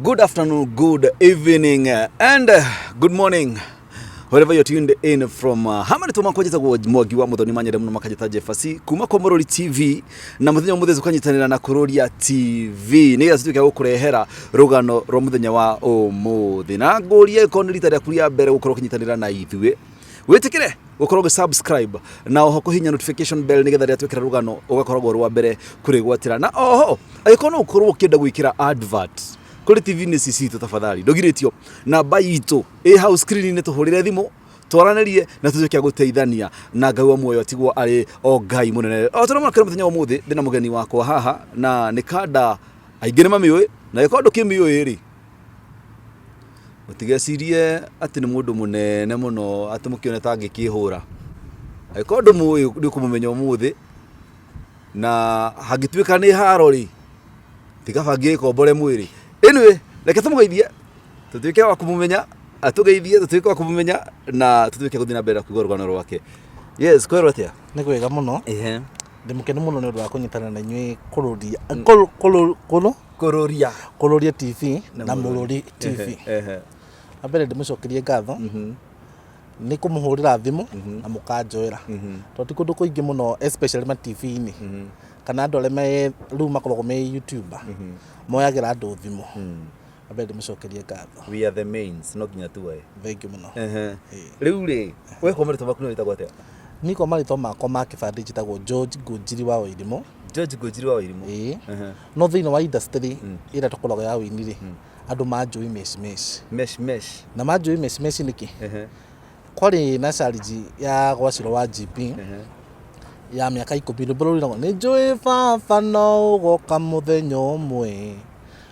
Good afternoon, good evening, and good morning. Wherever you're tuned in from, hama nĩ tũmakwa njĩtagwo Mwangi wa Mũthoni Manyende mũno makanjĩta Jefasi kuma kwa Mũrori TV na mũthenya ũmũthĩ tũkanyitanĩra na Kũrũria TV nĩgetha tũtuĩke a gũkũrehera rũgano rwa mũthenya wa ũmũthĩ. Na ngũrie ĩkorwo nĩ rita rĩaku rĩa mbere gũkorwo ũkĩnyitanĩra na ithuĩ, wĩtĩkĩre gũkorwo ũgĩ subscribe na oho kũhihinya notification bell nĩgetha rĩrĩa twekĩra rũgano ũgakoragwo ũrĩ wa mbere kũrĩgwatĩra. Na oho angĩkorwo no ũkorwo ũkĩenda gwĩkĩra advert kũrĩ TV-inĩ ici citũ, tafadhali ndũgirĩtio, namba itũ ĩ hau screen-inĩ, tũhũrĩre thimũ twaranĩrie na tũtuĩke a gũteithania na Ngai wa muoyo atigwo arĩ o Ngai mũnene. O tũrĩa kĩra mũthenya wa ũmũthĩ ndĩna mũgeni wakwa haha na nĩ kanda aingĩ nĩ mamĩũĩ, na angĩkorwo ndũkĩmĩũĩ rĩ, mũtigecirie atĩ nĩ mũndũ mũnene mũno atĩ mũkĩone ta angĩkĩhũra. Angĩkorwo ndũmũĩ nĩ ũkũmũmenya ũmũthĩ, na hangĩtuĩka nĩ haro rĩ, ti kaba ngĩkombore mwĩrĩ. Anyway, reke tũmũgeithie tũtuĩke wa kũmũmenya, atũgeithie tũtuĩke wa kũmũmenya na tũtuĩke gũthiĩ na mbere na kũigua rũgano rwake. Yes, kwĩrwo atĩa? Nĩ kwega mũno. Ndĩ mũkenu mũno nĩ ũndũ wa kũnyitana na inyuĩ kũrũria kũrũ Kũrũria Kũrũria TV na Mũrũri TV. Wa mbere ndĩmũcokerie ngatho nĩ kũmũhũrĩra thimũ na mũkanjoera, tondũ ti kũndũ kũingĩ mũno, especially ma TV-inĩ kana andũ arĩa me rĩu makoragwo me YouTuber moyagĩra andũ thimũ. Wa mbere ndĩmũcokerie ngatho. We are the mains, no nginya tuoe. Thank you mũno. Rĩu rĩ, we kwa marĩtwa maku nĩ wĩtagwo atĩa? Niĩ kwa marĩtwa makwa ma kĩbandĩ njĩtagwo George Ngũnjiri wa Wairimu. George Ngũnjiri wa Wairimu. Ĩĩ. No thĩinĩ wa industry ĩrĩa tũkoragwo ya ũini rĩ, andũ manjũĩ Mesh Mesh. Mesh Mesh. Na manjũĩ Mesh Mesh nĩkĩ? Kwarĩ na challenge ya gwacĩrwo wa GP ya mĩaka 10, rwĩmbo rũu rũinagwo, "Nĩ njũĩ baba no ũgoka mũthenya ũmwe,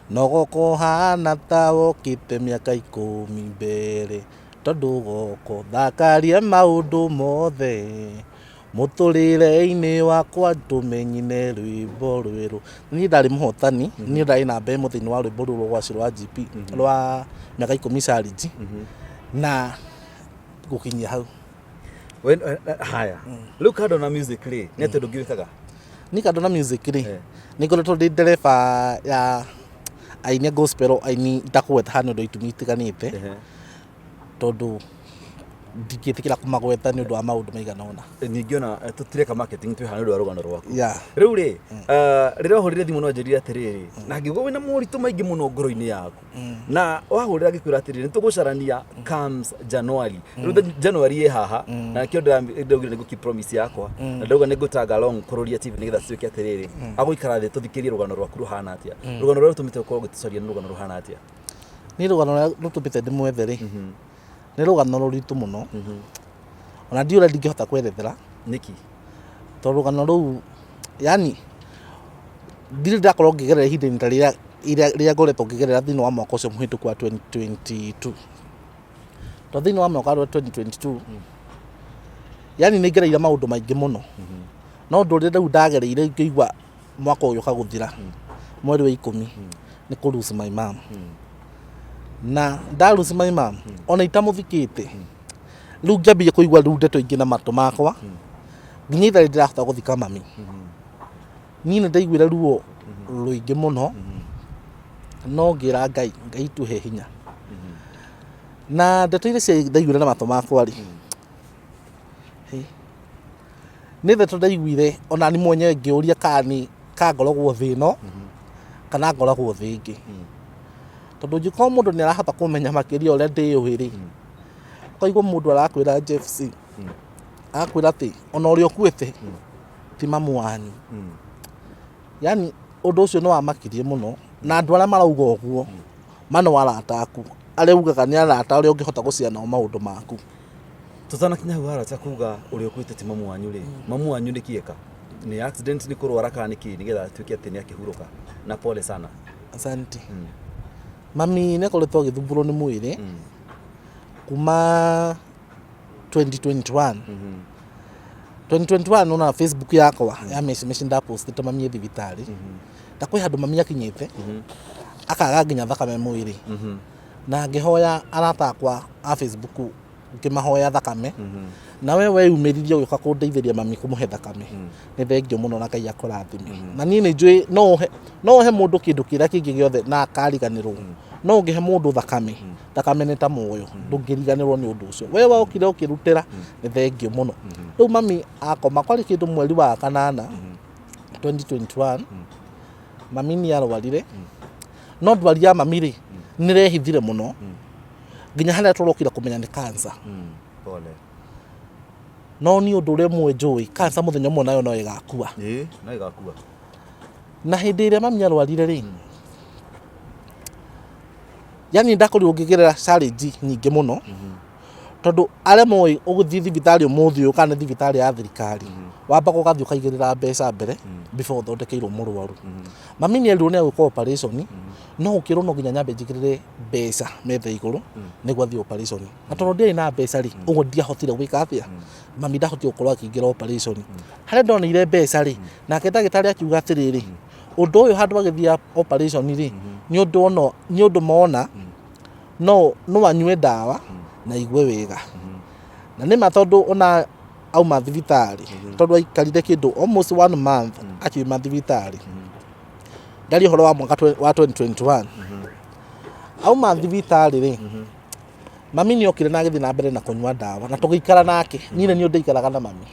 no ũgoka ũhana ta wokĩte mĩaka 10 mbere, tondũ ũgoka ũthakarie maũndũ mothe mũtũrĩre-inĩ wakwa, tũmenyine rwĩmbo rwerũ." Niĩ ndarĩ mũhotani, niĩ ndarĩ namba 1 thĩinĩ wa rwĩmbo rũu rwa gwacĩrwo wa GP rwa mĩaka 10 challenge na gũkinyia hau. Haya, rĩu kando na music rĩ, nĩ atĩa ũndũ ũngĩ wĩkaga? Niĩ kando na music rĩ, nĩ ngoretwo ndĩ ndereba ya aini a gospel, aini itakũgweta haha nĩ ũndũ wa itũmi itiganĩte, tondũ ndingĩtĩkĩra kũmagweta nĩ ũndũ wa maũndũ maigana ũna. Ningĩ ona tũtireka marketing, twĩ haha nĩ ũndũ wa rũgano rwaku. Rĩu rĩ, rĩrĩa wahũrire thimũ no njĩrire atĩrĩrĩ, na ngĩigua wĩna moritũ maingĩ mũno ngoro-inĩ yaku, na wahũrĩra ngĩkwĩra atĩrĩrĩ, nĩ tũgũcarania comes January. Rĩu January ĩ haha, na nĩkĩo ndĩraugire nĩ ngũ promise yakwa na ndauga nĩ ngũtag along Kũrũria TV nĩgetha tuĩke atĩrĩrĩ agũikara thĩ tũthikĩrie rũgano rwaku rũhana atĩa. Rũgano rũrĩa rũtũmĩte ũkorwo ũgĩtũcaria nĩ rũgano rũhana atĩa? Niĩ rũgano rũrĩa rũtũmĩte ndĩmwethe rĩ, nĩ rũgano rũritũ mũno, ona ndiũ ũrĩa ndingĩhota kwerethera. Nĩkĩ? Tondũ rũgano rũu, yani ndirĩ ndakorwo ngĩgerera ihinda-inĩ ta rĩrĩa rĩrĩa ngoretwo ngĩgerera thĩinĩ wa mwaka ũcio mũhĩtũku wa 2022. Tondũ thĩinĩ wa mwaka wa 2022, yani nĩ ngereire maũndũ maingĩ mũno, no ũndũ ũrĩa rĩu ndagereire ngĩigua mwaka ũyũ ũka gũthira mweri wa 10 nĩ kũ lose my mom. Na nda lose my mom ona itamũthikĩte, rĩu ngĩambia kũigua rĩu ndeto ingĩ na matũ makwa nginya ithaa rĩrĩ ndirahota gũthika mami. Niĩ nĩ ndaiguire ruo rũingĩ mũno, no ngĩra Ngai, Ngai tuhe hinya. Na ndeto iria cia ndaiguire na matũ makwa rĩ, nĩ ndeto ndaiguire ona ni mwenyewe ngĩũria kana nĩ ka ngoragwo thĩ ĩno kana ngoragwo thĩ ĩngĩ, tondũ ũngĩkorwo mũndũ nĩ arahota kũmenya makĩria ũrĩa ndĩũĩ rĩ, ũkaigua mũndũ arakwĩra Jeff C, agakwĩra atĩ ona ũrĩa ũkuĩte ti mamu wanyu. Yani ũndũ ũcio nĩ wamakirie mũno, na andũ arĩa marauga ũguo mano arata aku arĩa ugaga nĩ arata arĩa ũngĩhota gũcia nao maũndũ maku. Tũtanakinya hau arata kuga ũrĩa ũkuĩte ti mamu wanyu rĩ, mamu wanyu nĩ kĩeka? Nĩ accident, nĩ kũrwara, kana nĩ kĩ nĩgetha atuĩke atĩ nĩ akĩhurũka? Na pole sana. Asante. Mami nĩ akoretwo agĩthumbũrwo nĩ mwĩrĩ kuma 2021. 2021 ona Facebook yakwa ya Mesh Mesh ndapostĩte mami e thibitarĩ, na kwĩ handũ mami akinyĩte akaga nginya thakame mwĩrĩ, na ngĩhoya arata akwa a Facebook, ngĩmahoya thakame, na we weyumĩririe ũgĩũka kũndeithĩria mami kũmũhe thakame. Nĩ thengio mũno na Ngai akũrathime. Na niĩ nĩ njũĩ no ũhe mũndũ kĩndũ kĩrĩa kĩngĩ gĩothe na akariganĩrwo. No ũngĩhe mũndũ thakame, thakame nĩ ta muoyo, ndũngĩriganĩrwo nĩ ũndũ ũcio. We wokire ũkĩrutĩra, nĩ thengiũ mũno. Rĩu mami akoma, kwarĩ kĩndũ mweri wa kanana 2021, mami nĩ arwarire, no ndwari ya mami rĩ, nĩ rehithire mũno nginya harĩa tũrokire kũmenya nĩ cancer. Pole. No niĩ ũndũ ũrĩa ũmwe njũĩ, cancer mũthenya ũmwe nayo no ĩgakua. Ĩĩ, no ĩgakua. Na hĩndĩ ĩrĩa mami arwarire rĩ, yani ndakorirwo ngĩgerera challenge nyingĩ mũno, tondũ arĩa moĩ ũgũthiĩ thibitarĩ ũmũthĩ ũyũ kana nĩ thibitarĩ ya thirikari, wambaga ũgathiĩ ũkaigĩrĩra mbeca mbere before ũthondekeirwo mũrwaru. Mami nĩ erirwo nĩ egwĩkwo operation, no gũkĩrwo no nginya nyambe njigĩrĩre mbeca metha igũrũ nĩguo athiĩ operation. Na tondũ ndiarĩ na mbeca rĩ, ũguo ndiahotire gwĩka atĩa, mami ndahotire gũkorwo akĩingĩra operation. Harĩa ndoneire mbeca rĩ, nake ndagĩtarĩ akiuga atĩrĩrĩ, ũndũ ũyũ handũ agĩthiĩ operation rĩ, nĩ ũndũ ona nĩ ũndũ mona no anyue ndawa na aigue wega. Na nĩma tondũ ona auma thibitarĩ, tondũ aikarire kĩndũ almost one month akiuma thibitarĩ, ndaria ũhoro wa mwaka wa 2021, auma thibitarĩ rĩ, mami nĩ okire na agĩthiĩ na mbere na kũnyua ndawa na tũgĩikara nake. Niĩ nĩ niĩ ndaikaraga na mami,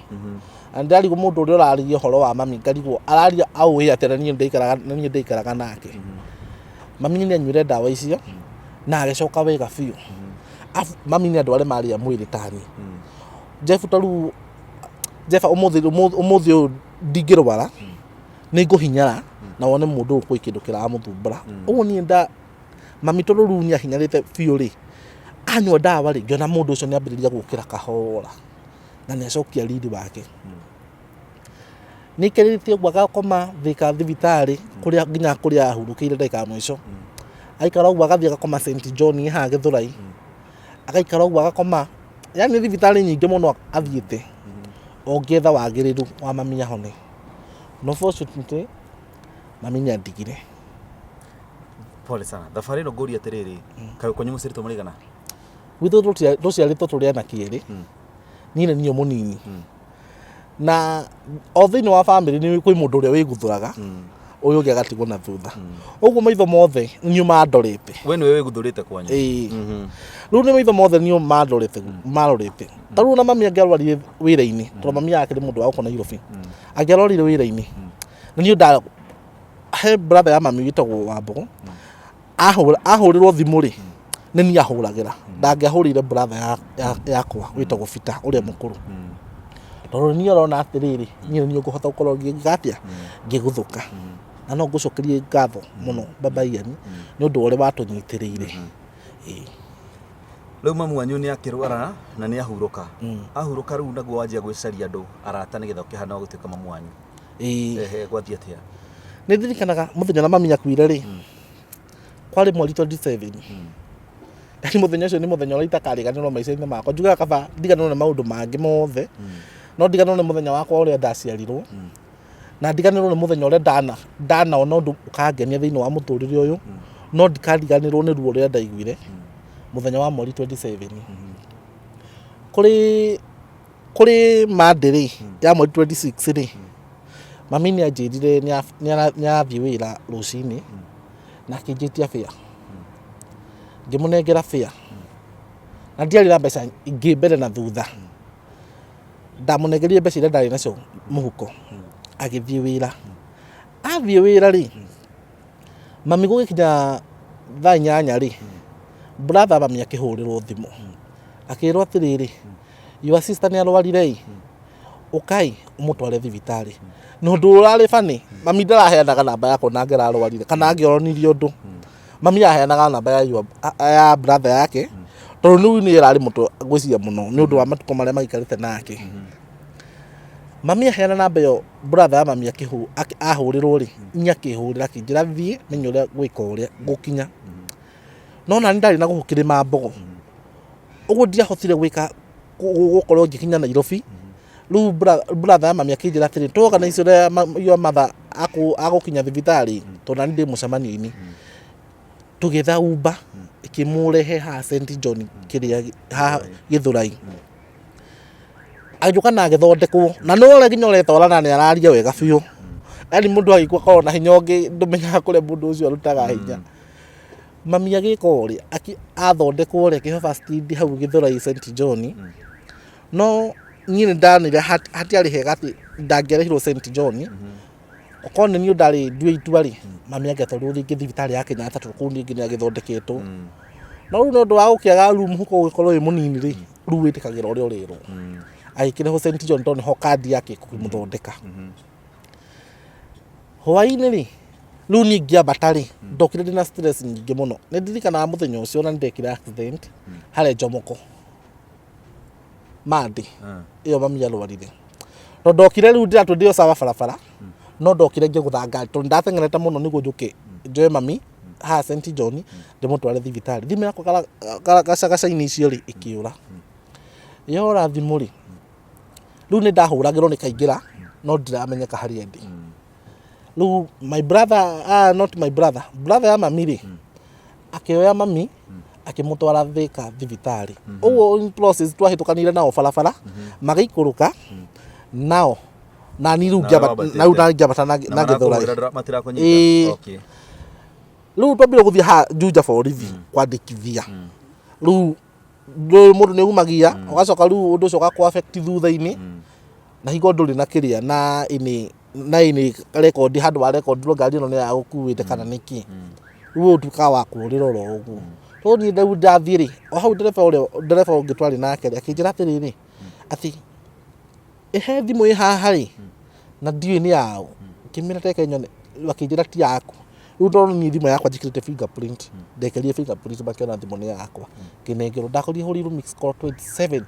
na ndĩrarigwo mũndũ ũrĩa ũraririe ũhoro wa mami, ngarigwo araria aũĩ atĩa na niĩ ndaikaraga na niĩ ndaikaraga nake. Mami nĩ anyuire ndawa icio na agĩcoka wega biũ. Afu mami nĩ andũ arĩa marĩa mwĩrĩ tani Jeff, ta rĩu Jeff, ũmũthĩ ũmũthĩ ũyũ ndingĩrwara, nĩ ngũhinyara na wone mũndũ ũyũ kwĩ kĩndũ kĩramũthumbũra. Ũguo niĩ nda mami, tondũ rĩu nĩ ahinyarĩte biũ rĩ, anyua ndawa rĩ, ngĩona mũndũ ũcio nĩ ambĩrĩria gũkĩra kahora na nĩ acokia riri wake. Nĩ aikarĩte ũguo agakoma Thika thibitarĩ kũrĩa nginya kũrĩa ahurũkĩire ndagĩka ya mũico. Aikara ũguo agathiĩ agakoma St John haha Gĩthũrai, agaikara ũguo agakoma, yani thibitarĩ nyingĩ mũno athiĩte o ngĩetha wagĩrĩru wa mami ahone. No fortunately mami nĩ andigire. Pole sana. Thabarĩ ĩno ngũria atĩrĩrĩ, kaĩ kwanyu mũciarĩtwo mũrĩ aigana? Gwitũ tũciarĩtwo tũrĩ anake erĩ, niĩ nĩ niĩ mũnini, na o thĩinĩ wa bamĩrĩ nĩ kwĩ mũndũ ũrĩa wĩguthũraga, ũyũ ũngĩ agatigwo na thutha. Ũguo maitho mothe nĩ mandorete. We nĩwe wĩguthũrĩte kwanyu? Ĩĩ. Rĩu nĩ maitho mothe nĩ mandorete marorete. Ta rĩu ona mami angĩarwarire wĩra-inĩ, tondũ mami akĩrĩ mũndũ wa gũkũ Nairobi, angĩarwarire wĩra-inĩ, na niĩ nda he brother ya mami wĩtagwo Wambũgũ, ahũrĩrwo thimũ rĩ, nĩ niĩ ahũragĩra, ndangĩahũrĩire brother yakwa wĩtagwo Peter ũrĩa mũkũrũ, tondũ niĩ ũrona atĩrĩrĩ, niĩ nĩ niĩ ngũhota gũkorwo ngĩka atĩa, ngĩguthũka. Na no ngũcokerie ngatho mũno baba Ian nĩ ũndũ wa ũrĩa watũnyitĩrĩire. Ĩĩ. Rĩu mamu wanyu nĩ akĩrwara na nĩ ahurũka. Ahurũka rĩu naguo wanjia gwĩcaria andũ arata nĩgetha ũkĩhana wa gũtuĩka mamu wanyu. Ĩĩ. Ehe, gwathiĩ atĩa? Nĩ ndirikanaga mũthenya na mami akuire rĩ, kwarĩ mweri 27. Yani mũthenya ũcio nĩ mũthenya ũrĩa itakariganĩrwo maica-inĩ makwa. Njugaga kaba ndiganĩrwo nĩ maũndũ mangĩ mothe, no ndiganĩrwo nĩ mũthenya wakwa ũrĩa ndaciarirwo, na ndiganĩrwo nĩ mũthenya ũrĩa ndanaona ũndũ ũkangenia thĩinĩ wa mũtũrĩre ũyũ, no ndikariganĩrwo nĩ ruo rũrĩa ndaiguire mũthenya wa mweri 27. Kũrĩ Monday rĩ, ya mweri 26 rĩ, mami nĩ anjĩrire nĩ arathiĩ wĩra rũcinĩ na akĩnjĩtia fare. Ngĩmũnengera fare na ndiarĩ na mbeca ingĩ mbere na thutha. Ndamũnengerire mbeca iria ndarĩ nacio mũhuko, agĩthiĩ wĩra. Athiĩ wĩra rĩ, mami gũgĩkinya thaa 8 rĩ, brother mami akĩhũrĩrwo thimũ akĩrwo atĩrĩrĩ, your sister nĩ arwarire ĩ, ũkai ũmũtware thibitarĩ. Na ũndũ ũrarĩ funny, mami ndaraheanaga namba yakwa na angĩrarwarire kana angĩoronirie ũndũ, mami aheanaga namba ya brother yake, tondũ rĩu nĩ ĩrarĩ mũtwe ngwĩciria mũno nĩ ũndũ wa matukũ marĩa maikarĩte nake. Mami aheana namba ĩyo, brother ya mami ahũrĩrwo rĩ, niĩ akĩhũrĩra akĩnjĩra thiĩ menye ũrĩa gwĩka ũrĩa gũkinya. No nani ndarĩ na gũkũ kĩrĩma mbogo, ũguo ndiahotire gwĩka gũkorwo ngĩkinya Nairobi. Rĩu brother ya mami akĩnjĩra atĩrĩ, tũ organize ũrĩa your mother agũkinya thibitarĩ, tondũ nani ndĩ mũcemanio-inĩ. Tũgĩetha Uber ĩkĩmũrehe haha St John kĩrĩa haha Gĩthũrai. Agĩũka na agĩthondekwo, na nĩ ũrĩa nginya ũretwara na nĩ araria wega biũ. Yani mũndũ agĩkua akoragwo na hinya ũngĩ ndũmenyaga kũrĩa mũndũ ũcio arutaga hinya. Mami agĩka ũrĩa athondekwo rĩ, akĩheo first aid hau Gĩthũrai St John. No niĩ nĩ ndanire hatiarĩ hega atĩ ndangĩarehirwo St John. Okorwo nĩ niĩ ndarĩ ndue itua rĩ, mami angĩatwarirwo rĩngĩ thibitarĩ ya Kenyatta tondũ kũu ningĩ nĩ agĩthondeketwo. No rĩu nĩ ũndũ wa gũkĩaga room mũhuko ũgĩkorwo wĩ mũnini rĩ, rĩu wĩtĩkagĩra ũrĩa ũrerwo. Agĩkĩrehwo St John tondũ nĩho kandi yake ĩkũmũthondeka. Hwaĩ-inĩ rĩ, rĩu niĩ ngĩambata rĩ, ndokire ndĩna stress nyingĩ mũno. Nĩ ndirikanaga mũthenya ũcio na nĩ ndekire accident harĩa Njomoko Monday ĩyo mami arwarire. Tondũ ndokire rĩu ndĩratwo ndĩ o sawa barabara, no ndokire ngĩgũtha ngari tondũ ndateng'erete mũno nĩguo njũke njoe mami haha St John ndĩmũtware thibitarĩ. Thimũ yakwa gacagaca-inĩ icio rĩ, ĩkĩũra. Yora thimũ rĩ, rĩu nĩ ndahũragĩrwo nĩ kaingĩra no ndiramenyeka harĩa ndĩ. Rĩu my brother, ah, not my brother, brother ya mami rĩ, akĩoya mami akĩmũtwara Thĩka thibitarĩ. Ũguo in process twahĩtũkanire nao barabara, magĩikũrũka nao na niĩ rĩu Nawe ngĩambata, wambatĩte. na rĩu ngĩambata na Na na Gĩthũrai. marakũhũrĩra matirakũnyita? Ĩĩ. Okay. Rĩu twambire gũthiĩ haha Juja borithi kwandĩkithia. Rĩu ndũĩ mũndũ nĩ umagia, ũgacoka rĩu ũndũ ũcio ũgakũ affect thutha-inĩ, na hingo ndũrĩ na kĩrĩa na ĩnĩ na ĩnĩ record handũ wa record ngari ĩno nĩ yagũkuĩte kana nĩkĩ. Rĩu ũtuĩkaga wa kũũrĩra oro ũguo. Rĩu niĩ rĩu ndathiĩ rĩ, o hau ndereba ũrĩa ndereba ũngĩ twarĩ nake rĩ, akĩnjĩra atĩrĩrĩ, atĩ ĩhe thimũ ĩ haha rĩ, na ndiũĩ nĩ yaũ. Ngĩmĩra reke nyone, akĩnjĩra ti yaku. Rĩu tondũ niĩ thimũ yakwa njĩkĩrĩte fingerprint, ndekĩrire fingerprint makĩona thimũ nĩ yakwa, ngĩnengerwo. Ndakorire hũrĩirwo missed call 27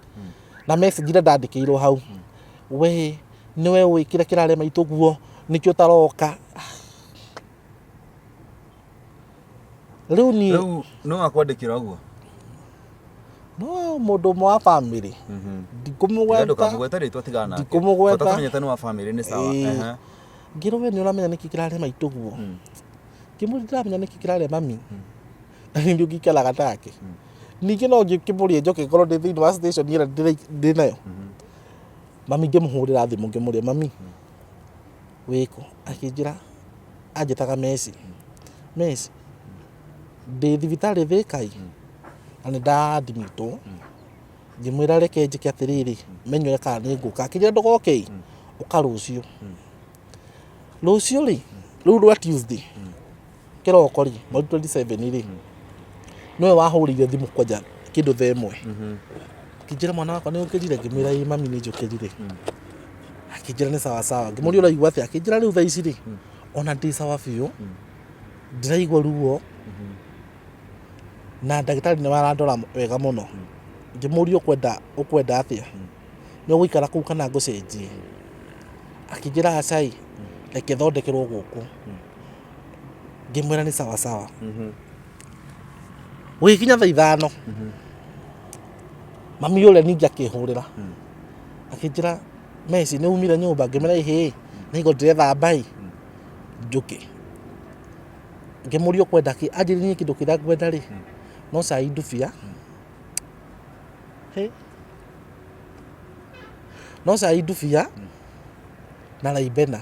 na message iria ndandĩkĩirwo hau, we nĩwe ũĩ kĩrĩa kĩrarĩa maitũ guo, nĩkĩo ũtaroka. Rĩu niĩ Rĩu no akwandĩkĩra ũguo? No mũndũ ũmwe wa bamĩrĩ, ndikũmũgweta. Ndũkamũgwete rĩtwa, tigana nake. Ndikũmũgweta. Bata tũmenyete nĩ wa bamĩrĩ nĩ sawa. Ĩĩ. Ngĩrwo we nĩ ũramenya nĩkĩ kĩrarĩa maitũ guo? Ngĩmũria ndiramenya nĩkĩ kĩrarĩa mami. Na nĩ ngĩikaraga nake. Ningĩ no ngĩkĩmũria njoke ngorwo ndĩ thĩinĩ wa station ĩrĩa ndĩ nayo. Mami ngĩmũhũrĩra thimũ ngĩmũria mami wĩkũ? Akĩnjĩra anjĩtaga Messi. Messi ndĩ thibitarĩ Thĩka ĩ, na nĩ ndadimitwo. Ngĩmwĩra reke njĩke atĩrĩrĩ, menyũre kana nĩ ngũka. Akĩnjĩra ndũgoke ĩ, ũka rũciũ. Rũciũ rĩ, rũu rwa Tuesday, kĩroko rĩ, mweri 27 rĩ, nĩwe wahũrĩire thimũ kwanja kĩndũ thaa 1. Akĩnjĩra mwana wakwa nĩ ũkĩrire? Ngĩmwĩra ĩ mami nĩ njũkĩrire. Akĩnjĩra nĩ sawa sawa. Ngĩmũria ũraigua atĩa? Akĩnjĩra rĩu thaa ici rĩ, ona ndĩ sawa biũ, ndiraigua ruo, na ndagĩtarĩ nĩ arandora wega mũno. Ngĩmũria ũkwenda ũkwenda atĩa? Nĩ ũgũikara kũu kana ngũcenjie? Akĩnjĩra aca ĩ, reke thondekerwo gũkũ. Ngĩmwĩra nĩ sawa sawa. Gũgĩkinya thaa 5, mami ũrĩa ningĩ akĩhũrĩra, akĩnjĩra Messi nĩ umire nyũmba? Ngĩmwĩra ĩhĩ, nĩ hingo ndĩrethamba ĩ, njũke. Ngĩmũria ũkwenda kĩ? Anjĩrire niĩ kĩndũ kĩrĩa ngwenda rĩ, no cai ndubia, hĩ, no cai ndubia na raibena.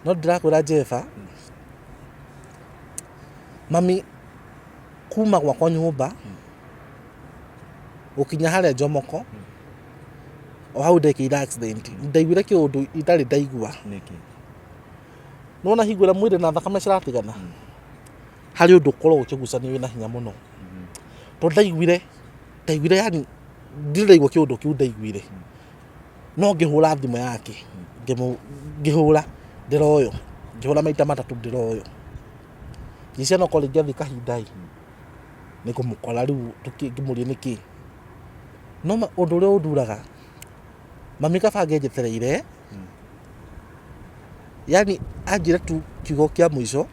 No ndĩrakwĩra Jeba, mami kuma gwakwa nyũmba gũkinya harĩa Njomoko, o hau ndekĩire accident, ndaiguire kĩũndũ itarĩ ndaigua. Nĩkĩ? Nĩwona hingo ĩrĩa mwĩrĩ na thakame ciratigana, harĩ ũndũ ũkoragwo ũkĩgucania wĩna hinya mũno. Tondũ ndaiguire, ndaiguire yani ndirĩ ndaigua kĩũndũ kĩu ndaiguire. No ngĩhũra thimũ yake, ngĩhũra ndĩroywo, ngĩhũra maita matatũ ndĩroywo. Ngĩciria no korwo rĩngĩ athiĩ kahinda ĩ, nĩ ngũmũkora rĩu ngĩmũrie nĩkĩ. No ũndũ ũrĩa ũnduraga, mami kaba angĩnjetereire, yani anjĩre tu kiugo kĩa mũico,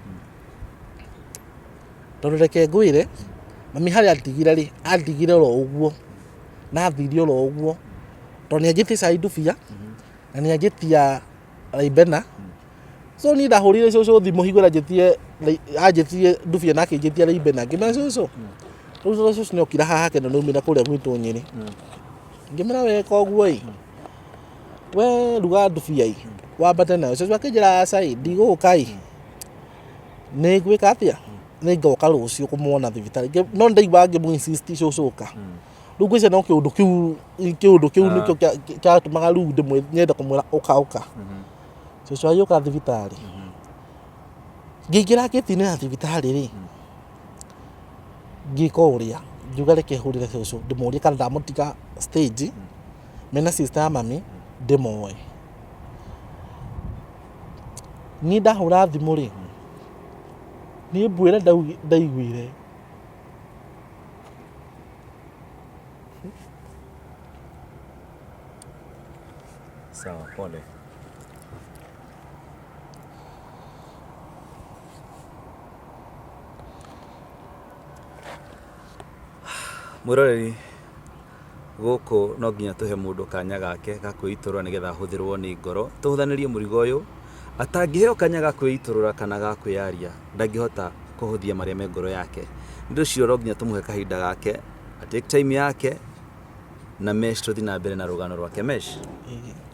tondũ reke ngwĩre, mami harĩa andigire rĩ, andigire oro ũguo, na athire oro ũguo, tondũ nĩ anjĩtie cai ndubia, na nĩ anjĩtia raibena. So niĩ ndahũrĩire cũcũ thimũ hingo ĩrĩa anjĩtie anjĩtirie ndubia na akĩnjĩtia raibena, ngĩmwĩra cũcũ, rĩu tondũ cũcũ nĩ okire haha hake na nĩ aumire kũrĩa gwitũ Nyĩrĩ. Ngĩmwĩra weka ũguo ĩ, we ruga ndubia ĩ, wambate nayo. Cũcũ akĩnjĩra aca ĩ, ndigũka ĩ, nĩ ngwĩka atĩa? Nĩ ngoka rũciũ kũmuona thibitarĩ. No nĩ ndaiguaga ngĩmũ insist cũcũ ũka. Rĩu ngwĩciria no kĩũndũ kĩu, kĩũndũ kĩu nĩkĩo kĩatũmaga rĩu nyende kũmwĩra ũka ũka. Cũcũ agĩũka thibitarĩ. Ngĩingĩra ngĩti-inĩ ya thibitarĩ rĩ, ngĩka ũrĩa, ngiuga reke hũrĩre cũcũ ndĩmũrie kana ndamũtiga stage mena sister ya mami ndĩmoe. Niĩ ndahũra thimũ rĩ, nĩ mbu ĩrĩa ndaiguire. Sawa, pole. Mwĩroreri, gũkũ no nginya tũhe mũndũ kanya gake ga kwĩitũrũra nĩgetha ahũthĩrwo nĩ ngoro. Tũhũthanĩrie mũrigo ũyũ, atangĩheo kanya ga kwĩitũrũra kana ga kwĩyaria, ndangĩhota kũhũthia marĩa me ngoro yake. Nĩ ũndũ ũcio no nginya tũmũhe kahinda gake, a take time yake, na Mesh tũthiĩ na mbere na rũgano rwake. Mesh,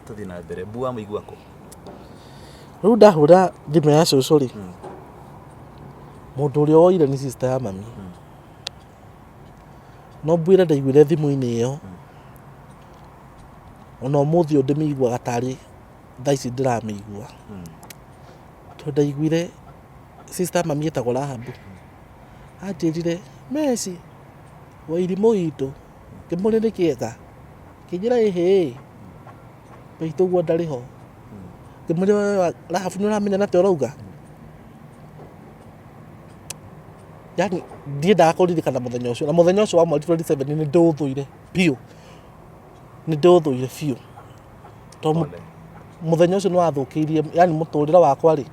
tũthiĩ na mbere. Mbu wamũigua kũ? Rĩu ndahũra thimũ ya cũcũ rĩ, mũndũ ũrĩa woire nĩ sister ya mami. No mbu ĩrĩa ndaiguire thimũ-inĩ ĩyo, ona ũmũthĩ ũyũ ndĩmĩiguaga tarĩ thaa ici ndĩramĩigua. Tondũ ndaiguire sister ya mami etagwo Rahabu, anjĩrire, Meci, Wairimũ witũ, ngĩmũria nĩkĩ eka, akĩnjĩra ĩhĩ, maitũ ũguo ndarĩ ho. Ngĩmũria we Rahabu nĩ ũramenya nĩ atĩa ũrauga? Yaani ndiendaga kũririkana mũthenya ũcio, na mũthenya ũcio wa mweri 27 nĩ ndĩũthũire biũ, nĩ ndĩũthũire biũ. Tondũ mũthenya ũcio nĩ wathũkĩirie yaani mũtũrĩre wakwa rĩ,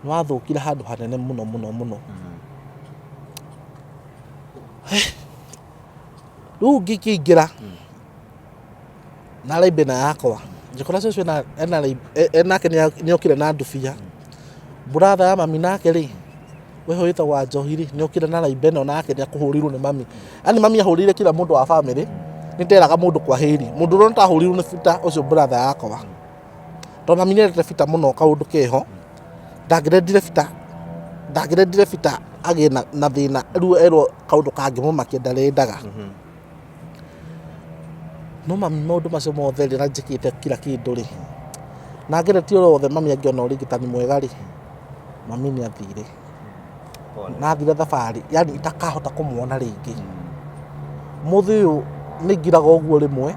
nĩ wathũkire handũ hanene mũno mũno mũno. Rĩu ngĩkĩingĩra na raibĩ ĩno yakwa, ngĩkora cũcũ ena nake nĩokire na ndubia. Brother ya mami nake rĩ, we wĩtagwo Wanjohi rĩ, nĩokire na raibĩ ĩno nake nĩakũhũrĩirwo nĩ mami. Yaani mami ahũrĩire kila mũndũ wa bamĩrĩ, nĩnderaga mũndũ kwaheri. Mũndũ ũrĩa ũtahũrĩirwo nĩ Peter ũcio brother yakwa. Tondũ mami nĩendete Peter mũno kaũndũ keho. Ndangĩrendire Peter, ndangĩrendire Peter agĩe na thĩna rĩu erwo kaũndũ kangĩmũmakia ndarendaga. No mami maũndũ macio mothe rĩ, na njĩkĩte kila kĩndũ rĩ, na ngeretie ũrĩa wothe mami angĩona ũrigitani mwega rĩ, mami nĩ athire. Na athire thabarĩ yaani itakahota kũmuona rĩngĩ. Ũmũthĩ ũyũ nĩ ngiraga ũguo rĩmwe,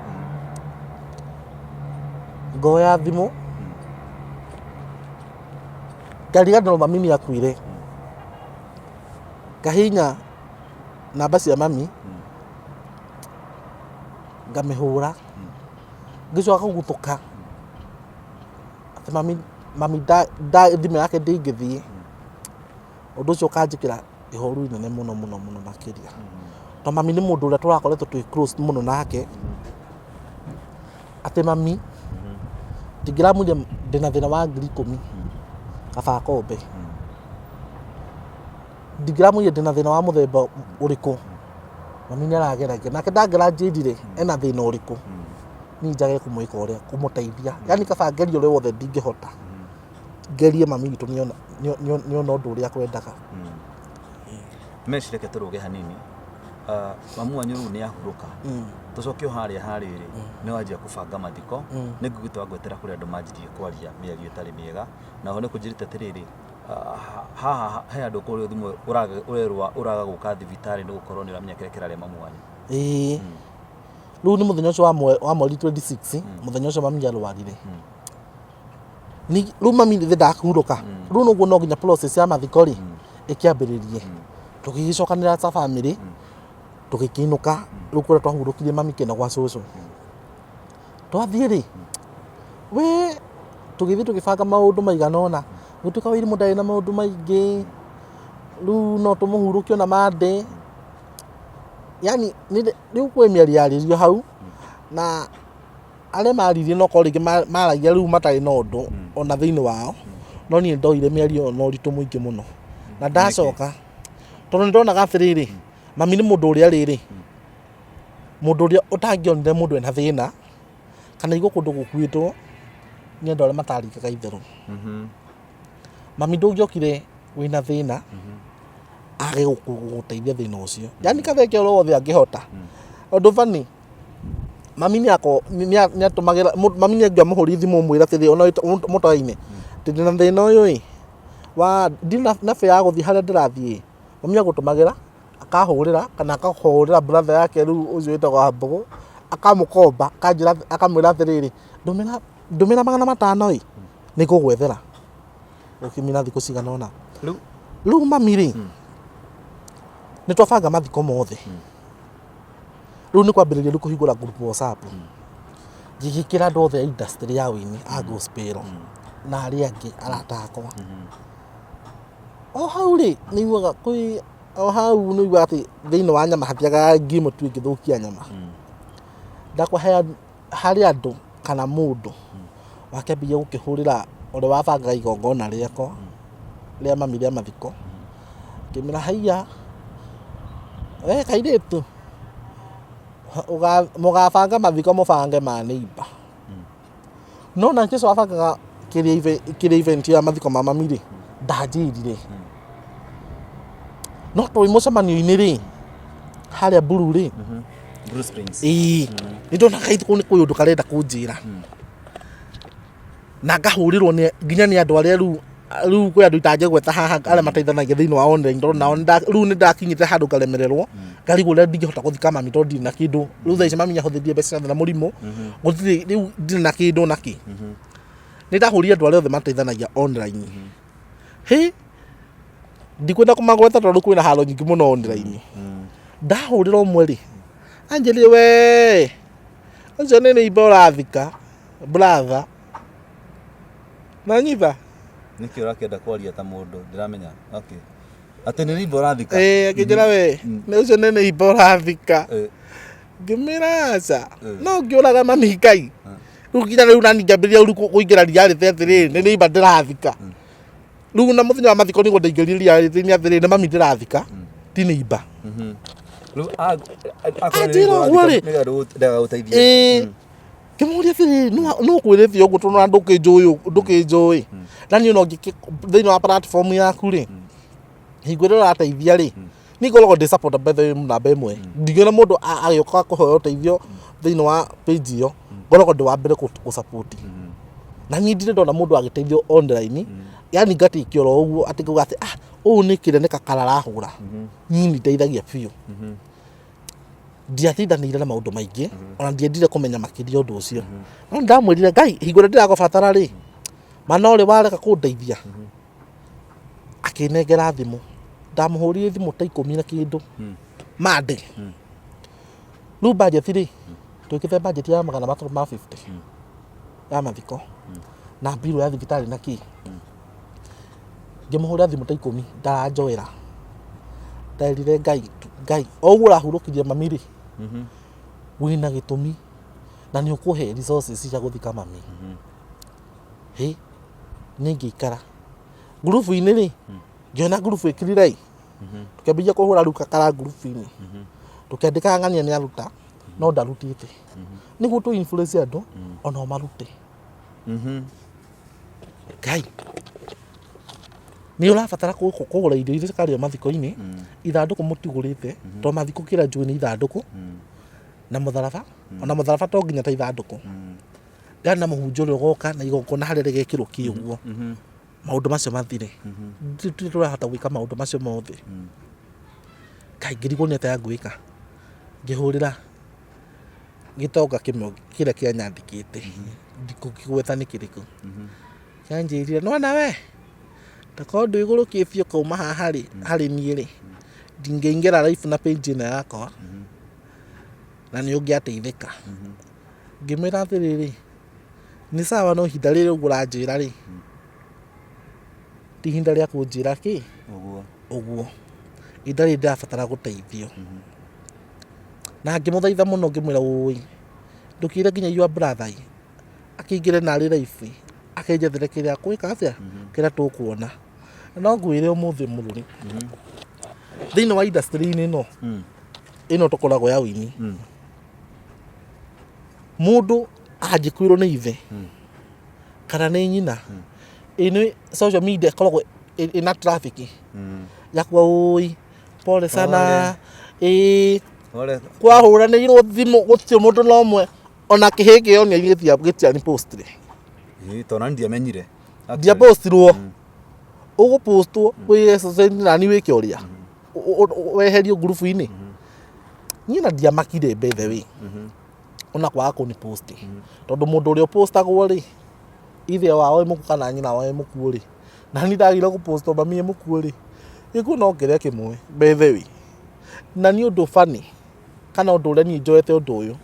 ngoya thimũ, ngariganĩrwo mami nĩ akuire. Ngahihinya namba cia mami, ngamĩhũra, ngĩcoka kũguthũka atĩ mami mami thimũ yake ndĩngĩthiĩ. Ũndũ ũcio ũkanjĩkĩra ihoru inene mũno mũno mũno makĩria. Tondũ mami nĩ mũndũ ũrĩa tũrakoretwo twĩ close mũno nake, atĩ mami ndingĩramwĩrire ndĩna thĩna wa 10,000 kaba akombe. Ndingĩramwĩrire ndĩna thĩna wa mũthemba ũrĩkũ, mami nĩ arageragia. Nake ndangĩranjĩrire ena thĩna ũrĩkũ, niĩ njage kũmwĩka ũrĩa, kũmũteithia. Yaani kaba ngerie ũrĩa wothe ndingĩhota, ngerie mami witũ nĩona ũndũ ũrĩa akwendaga. Mesh reke tũrũge hanini. Mamu wanyu rĩu nĩ ahurũka. Tũcoke o harĩa ha rĩrĩ, nĩ wanjia kũbanga mathiko. Nĩ ngũigĩte wangwetera kũrĩ andũ manjirie kwaria mĩario ĩtarĩ mĩega. Na oho nĩ ũkũnjĩrĩte atĩrĩrĩ, haha he handũ ũkũhũrĩrwo thimũ ũrerwo ũraga gũka thibitarĩ nĩ gũkorwo nĩ ũramenya kĩrĩa kĩrarĩa mamu wanyu. Ĩĩ. Rĩu nĩ mũthenya ũcio wa mweri 26, mũthenya ũcio mami arwarire. Rĩu mami nĩ ndakahurũka. Rĩu noguo no nginya process ya mathiko rĩ, ĩkĩambĩrĩrie. Tũgĩgĩcokanĩrĩra ta bamĩrĩ, tũgĩkĩinũka rĩu kũrĩa twahurũkirie mami kĩna gwa cũcũ. Twathiĩ rĩ, we tũgĩthiĩ tũgĩbanga maũndũ maigana ũna, gũtuĩka Wairimũ ndarĩ na maũndũ maingĩ, rĩu no tũmũhurũkie ona Monday. Yaani rĩu kwĩ mĩario yaririo hau, na arĩa maririe no korwo rĩngĩ maragia rĩu matarĩ na ũndũ ona thĩinĩ wao, no niĩ ndoire mĩario ĩyo na ũritũ mũingĩ mũno. Na ndacoka, tondũ nĩ ndonaga atĩrĩrĩ, mami nĩ mũndũ ũrĩa rĩrĩ, mũndũ ũrĩa ũtangĩonire mũndũ ena thĩna, kana aigue kũndũ gũkuĩtwo, nĩ andũ arĩa mataringaga itherũ. Mami ndũngĩokire wĩna thĩna, Age gũgũteithia thĩna ũcio, yani katheke oro wothe angĩhota. Ũndũ bani mami nĩ ako nĩ atũmagĩra mami nĩ angĩamũhũrire thimũ mwĩra atĩrĩ ona mũtoa-inĩ ndĩ na thĩna ũyũ ĩ wa ndirĩ na fare ya gũthiĩ harĩa ndĩrathiĩ, mami agũtũmagĩra akahũrĩra kana akahũrĩra brother yake rĩu ũcio wĩtagwo Wambũgũ akamũkomba akanjĩra akamwĩra atĩrĩrĩ, ndũmĩra ndũmĩra 500 ĩ nĩ ngũgwethera ũkĩmina thikũ cigana ũna. Rĩu Rĩu mami rĩ, nĩ twabanga mathiko mothe. Rĩu nĩ kwambĩrĩria rĩu kũhingũra group WhatsApp, ngĩgĩkĩra andũ othe a industry ya ũini a gospel na arĩa angĩ arata akwa. O hau rĩ, nĩ iguaga kwĩ o hau nĩ iguaga atĩ thĩinĩ wa nyama hatiagaga ngi ĩmwe tu ĩngĩthũkia nyama. Ndakũhe harĩ andũ kana mũndũ wakĩambĩrĩria gũkĩhũrĩra ũrĩa wabangaga igongona rĩakwa rĩa mami rĩa mathiko, ngĩmwĩra haiya, we kairĩtu, mũgabanga mathiko mũbange ma neighbour. No nake ũcio wabangaga kĩrĩa event ya mathiko ma mami rĩ, ndanjĩrire. No twĩ mũcemanio-inĩ rĩ, harĩa Blue rĩ, Blue Springs. Ĩĩ, nĩ ndona kaĩ kũu nĩ kwĩ ũndũ karenda kũnjĩra. Na ngahũrĩrwo nĩ nginya nĩ andũ arĩa rĩu rĩu kwĩ andũ itangĩgweta haha arĩa mateithanagia thĩinĩ wa online tondũ nao rĩu nĩ ndakinyĩte handũ ngaremererwo ngarigwo ũrĩa ndingĩhota gũthika mami tondũ ndirĩ na kĩndũ. Rĩu thaa ici mami nĩ ahũthĩrire mbeca ciothe na mũrimũ, gũtirĩ rĩu ndirĩ na kĩndũ ona kĩ. Nĩ ndahũrire andũ arĩa othe mateithanagia online. Hĩ, ndikwenda kũmagweta tondũ kwĩna haro nyingĩ mũno online. Ndahũrĩra ũmwe rĩ, anjĩrire we ũcio nĩ neighbour ũrathika brother. Nanyita? Nĩkĩ ũrakĩenda kwaria ta mũndũ ndĩramenya? Okay. Atĩ nĩ neighbour ũrathika? Ĩĩ, akĩnjĩra we nĩ ũcio nĩ neighbour ũrathika. Ngĩmwĩra aca, no ngĩũraga mami Ngai. Rĩu nginya rĩu nani ngĩambĩrĩria rĩu kũingĩra reality atĩrĩrĩ, nĩ neighbour ndĩrathika. Rĩu na mũthenya wa mathiko nĩguo ndaingĩrire reality-inĩ atĩrĩrĩ, nĩ mami ndĩrathika, ti neighbour. Rĩu akorwo nĩ Anjĩra neighbour ũguo ũrathika, rĩ. nĩgetha ndagagũteithie. Ĩĩ. Ngĩmũria atĩrĩrĩ, nũ ũkwĩrĩte ũguo tondũ ona ndũkĩnjũĩ ndũkĩnjũĩ. Na niĩ no njĩke thĩinĩ wa platform yaku rĩ, hingo ĩrĩa ũrateithia rĩ, niĩ ngoragwo ndĩ supporter by the way namba ĩmwe. Ndingĩona mũndũ agĩũka kũhoya ũteithio thĩinĩ wa page ĩyo, ngoragwo ndĩ wa mbere gũ support. Na niĩ ndirĩ ndona mũndũ agĩteithio online, yani ngatĩkia oro ũguo atĩ ngauga atĩ ah ũyũ nĩ kĩrĩa nĩ kakara arahũra. Niĩ nĩ ndeithagia biũ. Ndiatindanĩire na maũndũ maingĩ, ona ndiendire kũmenya makĩria ũndũ ũcio. No nĩ ndamwĩrire Ngai, hingo ĩrĩa ndĩragũbatara rĩ, ma no rĩ warega kũndeithia. Akĩnengera thimũ, ndamũhũrire thimũ ta ikũmi na kĩndũ Monday. Rĩu budget rĩ, twĩkĩte budget ya 350 ya mathiko na mbirũ ya thibitarĩ na kĩ. Ngĩmũhũrĩra thimũ ta ikũmi ndaranjoera. Nderire Ngai, Ngai o ũguo ũrahurũkirie mami rĩ, wĩna gĩtũmi na nĩ ũkũhe resources cia gũthika mami. Hĩ, niĩ ngĩikara ngurubu-inĩ rĩ, ngĩona ngurubu ĩkirire ĩ, tũkĩambĩrĩria kũhũra rĩu kakara ngurubu-inĩ, tũkĩandĩkaga ng'ania nĩ aruta no ndarutĩte, nĩguo tũ influence andũ onao marute. Ngai, nĩ ũrabatara kũgũra irio iria cikarĩo mathiko-inĩ, ithandũkũ mũtigũrĩte, tondũ mathiko kĩrĩa njũĩ nĩ ithandũkũ na mũtharaba, ona mũtharaba to nginya ta ithandũkũ. Yaani na mũhunjia ũrĩa ũgoka na igongona harĩa rĩgekĩrwo kĩ ũguo, maũndũ macio mathire. Tũtirĩ tũrahota gwĩka maũndũ macio mothe. Ngai, ngĩrigwo nĩ atĩa ngwĩka. Ngĩhũrĩra gĩtonga kĩmwe kĩrĩa kĩanyandĩkĩte, ndikũkĩgweta nĩ kĩrĩkũ. Kĩanjĩrire, nĩwona we, takorwo ndwĩgũrũkĩtie ũkauma haha rĩ, harĩ niĩ rĩ, ndingĩingĩra live na page ĩno yakwa, na nĩ ũngĩateithĩka. Ngĩmwĩra atĩrĩrĩ, nĩ sawa no ihinda rĩrĩ ũguo ũranjĩra rĩ, ti ihinda rĩa kũnjĩra kĩ? Ũguo. Ũguo. Ihinda rĩrĩ ndĩrabatara gũteithio. Na ngĩmũthaitha mũno ngĩmwĩra ũĩ, ndũkĩre nginya your brother ĩ, akĩingĩre narĩ live ĩ, akĩnjethere kĩrĩa gwĩka atĩa, kĩrĩa tũkuona. Na no ngwĩre ũmũthĩ mũrũri, thĩinĩ wa industry-inĩ ĩno, ĩno tũkoragwo ya ũini, Mũndũ angĩkuĩrwo nĩ ithe kana nĩ nyina, ĩ nĩ social media ĩkoragwo ĩna traffic ya kuga ũi. Pole sana. Ĩĩ. Pole. Kwahũranĩirwo thimũ gũtirĩ mũndũ na ũmwe ona kĩhĩ kĩonio gĩtia gĩtiani postire. Ĩĩ tondũ ndiamenyire. Ndiapostirwo. Ũgũpostwo wĩ social nani wĩke ũrĩa. Weherio ngurubu-inĩ. Niĩ na ndiamakire by the way. Ona kwaga kũni post. Tondũ mũndũ ũrĩa ũpostagwo rĩ, ithe wao ĩ mũkuũ kana nyina wao ĩ mũkuũ rĩ, na niĩ ndagire gũpostwo mami ĩ mũkuũ rĩ, gĩkuũ no kĩrĩa kĩmwe by the way. Na nĩ ũndũ funny kana ũndũ ũrĩa niĩ njoete ũndũ ũyũ,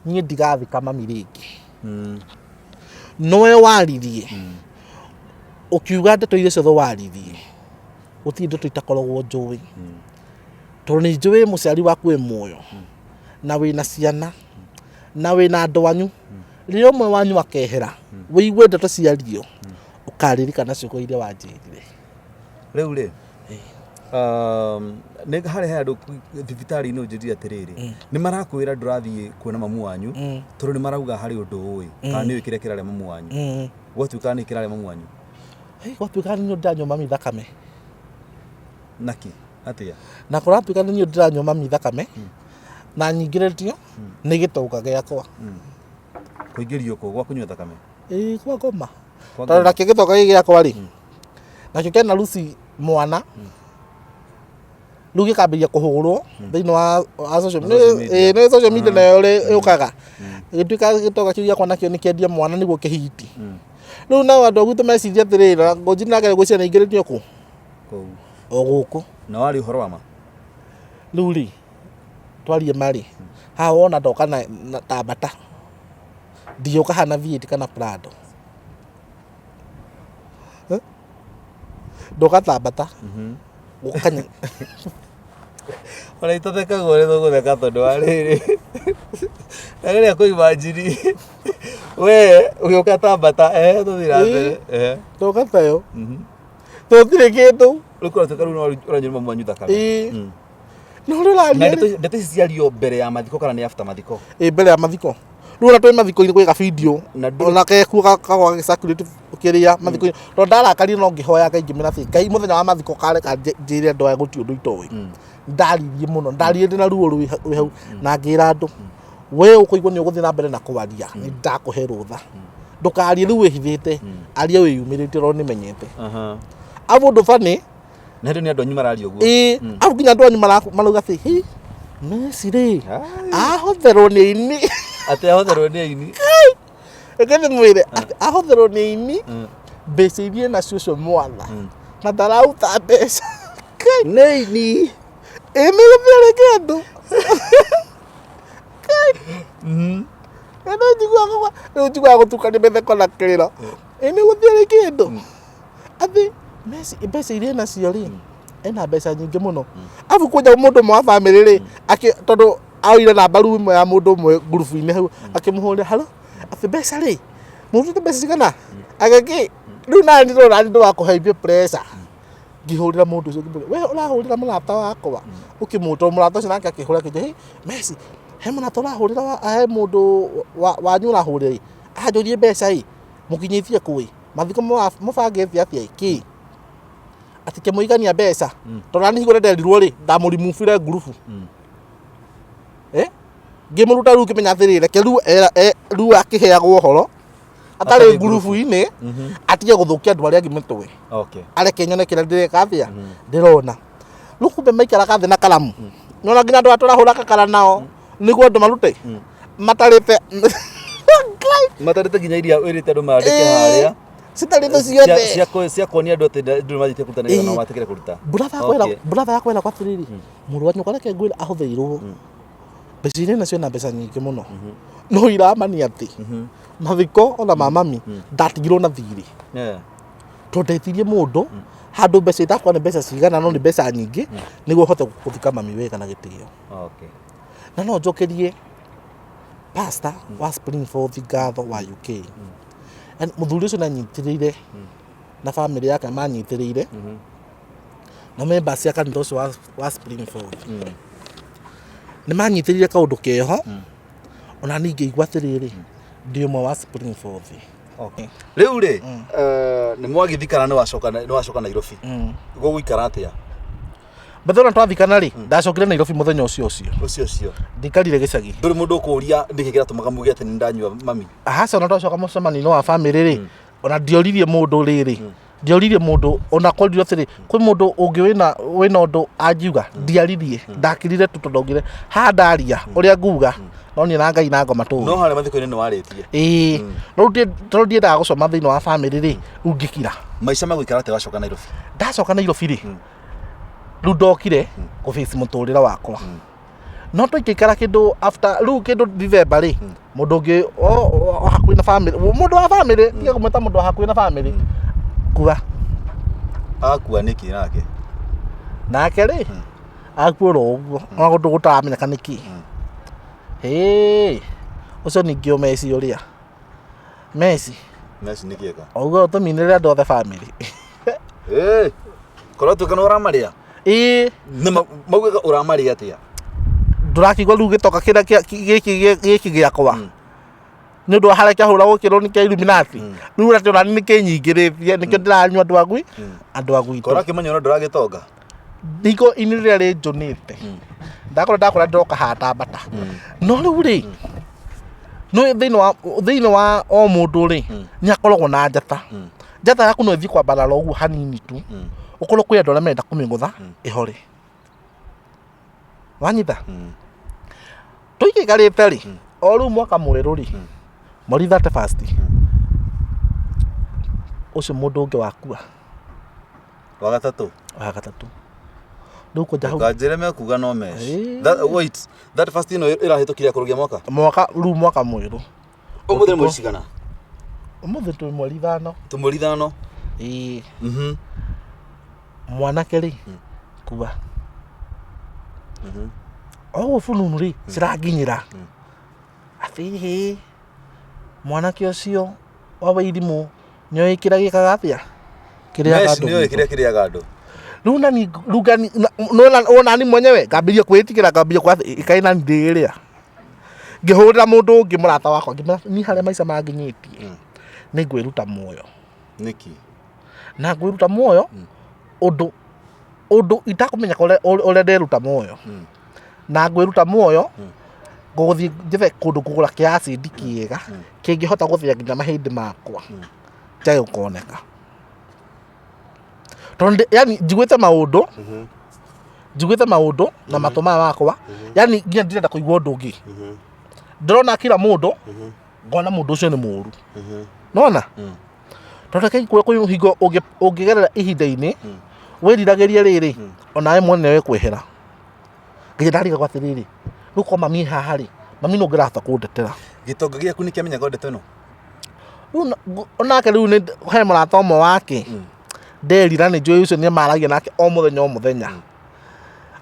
niĩ ndigathika mami rĩngĩ. Nowe waririe, ũkiuga ndeto iria ciothe waririe, gũtirĩ ndeto itakoragwo njũĩ. Tondũ nĩ njũĩ mũciari waku wĩ muoyo, na wĩna ciana, na wĩna andũ anyu. Rĩrĩa ũmwe wanyu akehera, wĩigue ndeto ciario, ũkaririkana ciugo iria wanjĩrire. Rĩu rĩ, nĩ harĩ handũ thibitarĩ-inĩ ũnjĩrire atĩrĩrĩ, nĩ marakwĩra ndũrathiĩ kuona mamu wanyu, tondũ nĩ marauga harĩ ũndũ ũĩ, kana nĩ ũĩ kĩrĩa kĩrarĩa mamu wanyu. Gwatuĩka nĩ kĩrarĩa mamu wanyu? Gwatuĩka nĩ niĩ ndĩranyua mami thakame. Naki? Atĩa? Na kũratuĩka nĩ niĩ ndĩranyua mami thakame, na nyingĩrĩtio nĩ gĩtonga gĩakwa. Kũingĩrio kũ gwa kũnyua thakame? Ĩĩ kwa ngoma. Tondũ nakĩo gĩtonga gĩkĩ gĩakwa rĩ, nakĩo kena Lucy mwana, rĩu gĩkambĩrĩria kũhũrwo thĩinĩ wa social media. Nĩ social media nayo yũkaga. Gĩtuĩka gĩtonga kĩu gĩakwa nakĩo nĩ kĩendia mwana nĩguo kĩhiti. Rĩu nao andũ a gwitũ meciria atĩrĩrĩ, na Ngũnji nake ngwĩciria nĩ aingĩrĩtio kũ? Kũu. O gũkũ. Na warĩ ũhoro wa ma? Rĩu rĩ, twarie ma rĩ, haha wona ndoka na ta mbata, ndingĩũka haha na V8 kana Prado. Ndoka ta mbata. Gũka Ona itathekagwo nĩ tũgũtheka tondũ wa rĩrĩ. Ndageria kũ imagine we ũgĩũka ta mbata tũthiĩ na mbere. Ndoka tayo. Tũtirĩ kĩndũ. Rĩu kũratuĩka rĩu no ũranyua mamu wanyu thakame. Ĩĩ. No ũrĩa Na ũraria rĩ. ndeto ici ciario mbere ya mathiko kana nĩ after mathiko? Ĩ mbere ya mathiko. Rĩu ona twĩ mathiko-inĩ gwĩ gabidio Na ndũrĩ- ona kekuo kagwa gagĩcirculate kĩrĩa mathiko-inĩ tondũ ndarakarire no ngĩhoya Ngai ngĩmwĩra atĩ Ngai mũthenya wa mathiko kareka njĩre andũ aya gũtirĩ ũndũ itoĩ. Ndaririe mũno ndaririe ndĩna ruo rwĩ hau na ngĩra andũ we ũkũigua nĩ ũgũthiĩ na mbere na kwaria nĩ ndakũhe rũtha ndũkarie rĩu wĩhithĩte aria wĩyumĩrĩtie tondũ nĩmenyete. Abu ũndũ funny Na hĩndĩ nĩ andũ anyu mararia ũguo. Ĩĩ, au nginya andũ anyu marauga atĩ hi Messi rĩ ahotherwo nĩ aini. Atĩ ahotherwo nĩ aini. Reke ndĩmwĩre atĩ ahotherwo nĩ aini mbeca iria enacio ũcio mwana na ndarauta mbeca. Nĩ aini. Ĩĩ nĩ gũtiarĩ kĩndũ. Ĩno njiguaga rĩu njiguaga gũtukania mĩtheko na kĩrĩro. Ĩĩ nĩ gũtiarĩ kĩndũ. Atĩ Messi mbeca iria enacio rĩ, ena mbeca nyingĩ mũno. Arabu kwanja mũndũ ũmwe wa bamĩrĩ rĩ, tondũ oire namba rĩu ĩmwe ya mũndũ ũmwe ngurubu-inĩ hau, akĩmũhũrĩra haro, atĩ mbeca rĩ, mũrutĩte mbeca cigana? Agĩkĩ, rĩu nani ndĩrona nĩ ũndũ wa kũhaimbia pressure. Ngĩhũrĩra mũndũ ũcio ngĩmwĩra, we ũrahũrĩra mũrata wakwa? Ũkĩmũta mũrata ũcio nake akĩhũra akĩnjĩra, hĩ Messi, he mũrata ũrahũrĩra he mũndũ wanyu ũrahũrĩra ĩ, anjũrie mbeca ĩ, mũkinyĩtie kũ ĩ? Mathiko mũbangĩte atĩa ĩ? Kĩ? Atĩ kĩmũigania mbeca. Tondũ nani hingo ĩrĩa nderirwo rĩ, ndamũrimubire ngurubu. Eh? Ngĩmũruta rĩu ngĩmenya atĩrĩrĩ, reke rĩu rĩu akĩheagwo ũhoro atarĩ Atarĩ ngurubu-inĩ, atige gũthũkia andũ arĩa angĩ mĩtwe. Okay. Areke nyone kĩrĩa ndĩreka atĩa, ndĩrona. Rĩu kumbe maikaraga thĩ na karamu. Nĩwona nginya andũ aya tũrahũra kakara nao, nĩguo andũ marute. Matarĩte Matarĩte nginya iria wĩrĩte andũ mandĩke harĩa. Citarĩte ciothe. Cia kuonia andũ atĩ ndũrĩ mathiĩte kũruta nĩgetha nao matikĩre kũruta. Brother yakwa brother yakwa ĩrakwa atĩrĩrĩ, mũrũ wa nyũkwa reke ngwĩre ahũthĩirwo. Mbeca iria nacio na mbeca nyingĩ mũno. No iramania atĩ mathiko ona ma mami ndatigirwo na thirĩ. Tondũ ndetirie mũndũ handũ mbeca itakwa nĩ mbeca cigana no nĩ mbeca nyingĩ nĩguo hote gũthika mami wega na gĩtĩo. Na no njokerie pastor wa Springfield ngatho wa UK. And mũthuri ũcio nĩanyitĩrĩire na family yake manyitĩrĩire na members a kanitha ũcio wa Springfield. Nĩ manyitĩrĩire kaũndũ keho ona niĩ ngĩigua atĩrĩrĩ ndĩ ũmwe wa Springfield. Okay. Rĩu rĩ, nĩ mwagĩthikana nĩ wacoka Nairobi. Gũgũikara atĩa? Bethe ona twathikana rĩ, ndacokire Nairobi mũthenya ũcio ũcio. Ũcio ũcio. Ndikarire gĩcagi. Ndũrĩ mũndũ ũkũria nĩkĩ kĩratũmaga muge atĩ nĩ ndanyua mami. Aca, ona twacoka mũcemanio-inĩ wa bamĩrĩ rĩ, ona ndioririe mũndũ rĩrĩ, ndioririe mũndũ ona korirwo atĩrĩ kwĩ mũndũ ũngĩ wĩna ũndũ angiuga, ndiaririe, ndakirire tu tondũ ndaugire haha ndaria ũrĩa nguga no niĩ na Ngai na ngoma tũĩ. No harĩa mathiko-inĩ nĩ warĩtie. Ĩĩ, no rĩu tondũ ndiendaga gũcoma thĩinĩ wa bamĩrĩ rĩ, rĩu ngĩkira. Maica magũikara atĩa wacoka Nairobi? Ndacoka Nairobi rĩ, rĩu ndokire kũ face mũtũrĩre wakwa, no tũingĩikara kĩndũ after rĩu kĩndũ December rĩ, mũndũ ũngĩ o hakuhĩ na famĩlĩ, mũndũ wa famĩlĩ, tiga kũmwĩta mũndũ wa hakuhĩ na famĩlĩ, kua. Akua nĩkĩ nake? Nake rĩ, akua oro ũguo ona kũndũ gũtaramenyeka nĩkĩ. Hĩ, ũcio ningĩ o Messi ũrĩa Messi. Messi nĩkĩ eka? Ũguo ũtũminĩre andũ othe famĩlĩ. Ĩ, korwo tuĩka nĩ ũramarĩa? Ĩĩ. Nĩ maugaga ũramarĩa atĩa? Ndũrakĩigua rĩu gĩtoka kĩrĩa gĩkĩ gĩakwa nĩ ũndũ wa harĩa kĩahũra gũkĩrwo nĩ kĩa Illuminati, rĩu ũrĩa ndĩrona nĩ kĩnyingĩrĩtie, nĩkĩo ndĩranyua andũ a gwitũ. Korwo akĩmenya ũrĩa ndũragĩtonga. Hingo ini rĩrĩa rĩnjũnĩte ndakorwo ndakora ndĩroka haha mbata, no rĩu rĩ, no thĩinĩ wa o mũndũ rĩ, nĩ akoragwo na njata. Njata yaku no ĩthiĩ kwambarara ũguo hanini tu, ũkorwo kwĩ andũ arĩa marenda kũmĩgũtha ĩhore. Wanyita? Tũigĩkarĩte rĩ, o rĩu mwaka mwerũ rĩ, mweri 31st, ũcio mũndũ ũngĩ wakua. Wa gatatũ. Wa gatatũ. Rĩu kwanja hau. Kanjĩre mekuga no mesh. Ĩĩ. That, wait, that first ĩno ĩrahĩtũkire kũrũgia mwaka. Mwaka rĩu, mwaka mwerũ. Ũmũthĩ nĩ mweri cigana? Ũmũthĩ twĩ mweri 5. Tũ mweri 5. Ĩĩ. Mwanake rĩ, kua. Oguo bununu rĩ ciranginyĩra atĩ hĩ, mwanake ũcio wa Wairimũ nĩoĩ kĩrĩa gĩkaga atĩa, kĩrĩaga Mesh andũ nĩoĩ gwitũ. kĩrĩa kĩrĩaga andũ. Rĩu nani rĩu ngani nona ni mwenyewe ngambĩrĩria kwĩĩtigĩra, ngambĩrĩria kwa ĩkaĩ nani ndĩrĩa ngĩhũrĩra mũndũ ũngĩ mũrata wakwa, ngĩmwĩra ni harĩa maica manginyĩtie nĩ ngwĩruta muoyo. Nĩkĩ? Na ngwĩruta muoyo ũndũ itakũmenya ũrĩa nderuta muoyo, na ngwĩruta muoyo ngũgũthiĩ njethe kũndũ kũgũra kĩa acid kĩega kĩngĩhota gũthĩa nginya mahĩndĩ makwa njage gũkoneka, tondũ yani njiguĩte maũndũ na matũ maya makwa, yani nginya ndirenda kũigua ũndũ ũngĩ. Ndĩrona kila mũndũ, ngona mũndũ ũcio nĩ mũũru, nona tondũ reke ngwĩre, kwĩ hingo ũngĩgerera ihinda-inĩ wĩriragĩrie rĩrĩ, onawe mwene wĩ kwehera nginya ndarigagwo atĩrĩrĩ, rĩu ko mami haha rĩ, mami nũ ũngĩrahota kũndetera? Gĩtonga gĩaku nĩ kĩamenyaga ndeto ĩno? Rĩu onake rĩu nĩ he mũrata ũmwe wake nderira, nĩ njũĩ ũcio nĩ maragia nake o mũthenya o mũthenya,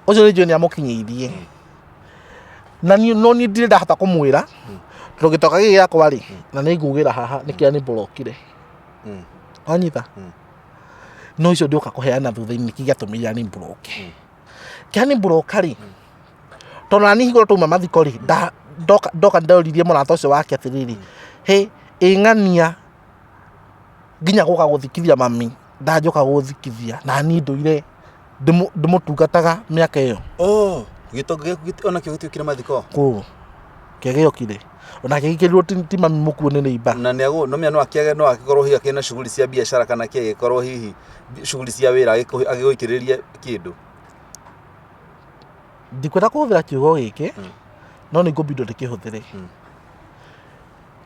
ũcio nĩ njũĩ nĩ amũkinyĩirie na niĩ, no niĩ ndirĩ ndahota kũmwĩra tondũ gĩtoka gĩkĩ gĩakwa rĩ, na nĩ ngugĩra haha nĩ kĩrĩa nĩ mburokire. Wanyita? No icio ndĩũka kũheana thutha-inĩ nĩkĩ gĩatũmire nĩ mburoke, kĩa nĩ mburoka rĩ, tondũ nani hingo twauma mathiko rĩ, ndoka ndoririe mũrata ũcio wake atĩrĩrĩ, hĩ ĩng'ania nginya gũka gũthikithia mami, ndanjoka gũthikithia na niĩ ndũire ndĩmũtungataga mĩaka ĩyo. Oh, gĩtonga gĩaku onakĩo gĩtiũkire mathiko? Kũ kĩgĩokire onake gĩkĩrirwo ti mami mũkuo nĩ neighbour. Na nĩ agũ no no akĩage no akĩkorwo hihi akĩna shughuli cia biacara kana kĩ agĩkorwo hihi shughuli cia wĩra agĩgũikĩrĩrie kĩndũ. Ndikwenda kũhũthĩra kiugo gĩkĩ, no nĩ ngũbindwo ndĩkĩhũthĩre.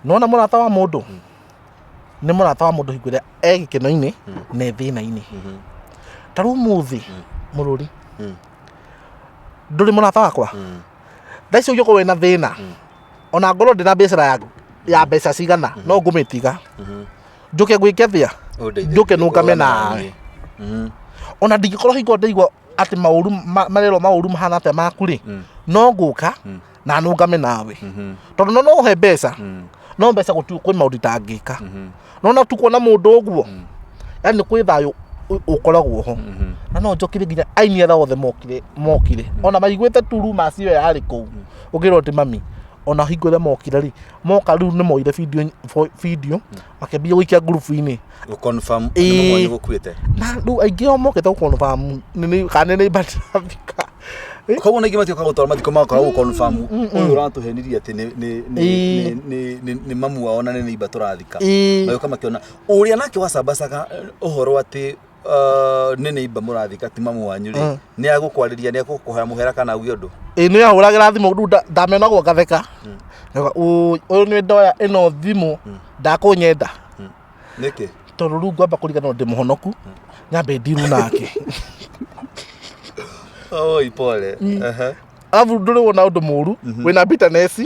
Nona mũrata wa mũndũ nĩ mũrata wa mũndũ hingo ĩrĩa e gĩkeno-inĩ na e thĩna-inĩ. Ta rĩu ũmũthĩ mũrũri ndũrĩ mũrata wakwa, thaa ici ũngĩkorwo wĩna thĩna, ona ngorwo ndĩna biacara ya mbeca cigana, no ngũmĩtiga njũke gwĩke atĩa? Ũndeithĩrĩrie, Njũke nũngame ũrũgame nawe. niĩ. Ona ndingĩkorwo hingo ndaigua atĩ maũru marerwo maũru mahana atĩa maku rĩ, no ngũka na nũngame nawe, tondũ no ũhe mbeca, no mbeca gũtirĩ kwĩ maũndũ itangĩka. Nona tu kuona mũndũ ũguo, yani kwĩ thayũ ũkoragwo ho. Na no njokire nginya aini arĩa othe mokire ona maiguĩte tu rumors ĩyo yarĩ kũu, ũkĩrwo ti mami. Ona hingo ĩrĩa mokire rĩ, moka rĩu nĩ moire video, video makĩambia gũikia ngurubu-inĩ. Gũ-confirm Ĩĩ. nĩ mamu wanyu gũkuĩte. Na rĩu aingĩ ao mokĩte gũ-confirm kana nĩ neighbor ndĩrathika. Koguo na ingĩ matioka gũtwara mathiko magoka gũ-confirm ũyũ ũratũhenirie atĩ Ĩĩ. nĩ mamu wao na nĩ neighbor tũrathika. Ĩĩ. Magĩũka makĩona ũrĩa nake wacambacaga ũhoro atĩ nĩ neighbor mũrathika ti mamu wanyu rĩ, nĩ agũkwarĩria, nĩ agũkũhoya mũhera kana auge ũndũ? Ĩĩ, nĩ ahũragĩra thimũ rĩu ndamenagwo ngatheka. Ngauga, "Ũyũ nĩ ndoya ĩno thimũ ndakũnyenda." Nĩkĩ? Tondũ rĩu ngwamba kũriganĩrwo ndĩ mũhonoku, nyambe ndiru nake. Oi, pole. Arabu ndũrĩ wona ũndũ mũru wĩna bitterness,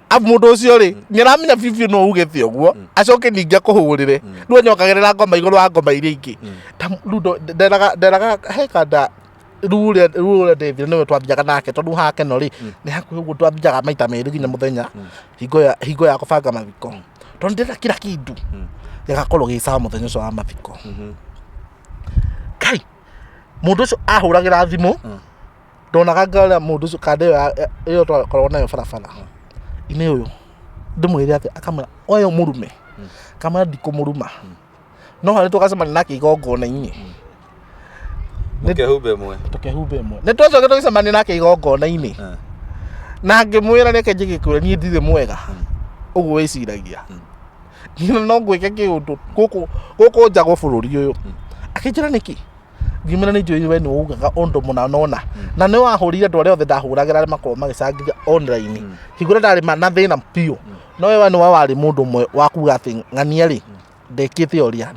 arabu mũndũ ũcio rĩ nĩ aramenya biũ biũ no ugĩte ũguo, acoke ningĩ akũhũrĩre rĩu anyokagĩrĩra ngoma igũrũ wa ngoma iria ingĩ. Rĩu nderaga he kanda rĩu ũrĩa ndethire nĩwe twathiaga nake, tondũ hake no rĩ nĩ hakuhĩ ũguo, twathiaga maita merĩ nginya mũthenya hingo ya kũbanga mathiko, tondũ ndĩrenda kila kĩndũ gĩgakorwo gĩ sawa mũthenya ũcio wa mathiko. Kai, mũndũ ũcio ahũragĩra thimũ, ndonaga ngarĩa mũndũ ũcio kanda ĩyo twakoragwo nayo barabara inĩ ũyũ, ndĩmwĩre atĩ akamwĩra ũyũ mũrume, kamwĩra ndikũmũruma, no harĩ tũgacemania nake igongona-inĩ. Mũkehumbe ĩmwe. Tũkehumba ĩmwe, nĩ twacokire tũgĩcemania nake igongona-inĩ na ngĩmwĩra, reke njĩgĩkwĩre, niĩ ndirĩ mwega ũguo wĩciragia, niĩ no ngwĩke kĩũndũ gũkũ nja gwa bũrũri ũyũ. Akĩnjĩra nĩkĩ, ngĩmwĩra nĩ njũĩ we nĩ ugaga ũndũ mũna nona na nĩ wahũrire andũ arĩa othe ndahũragĩra arĩa makoragwo magĩcangithia online hingo ĩrĩa ndarĩ na thĩna biũ, no we nĩwe warĩ mũndũ ũmwe wa kuga atĩ ng'ania rĩ ndekĩte ũrĩa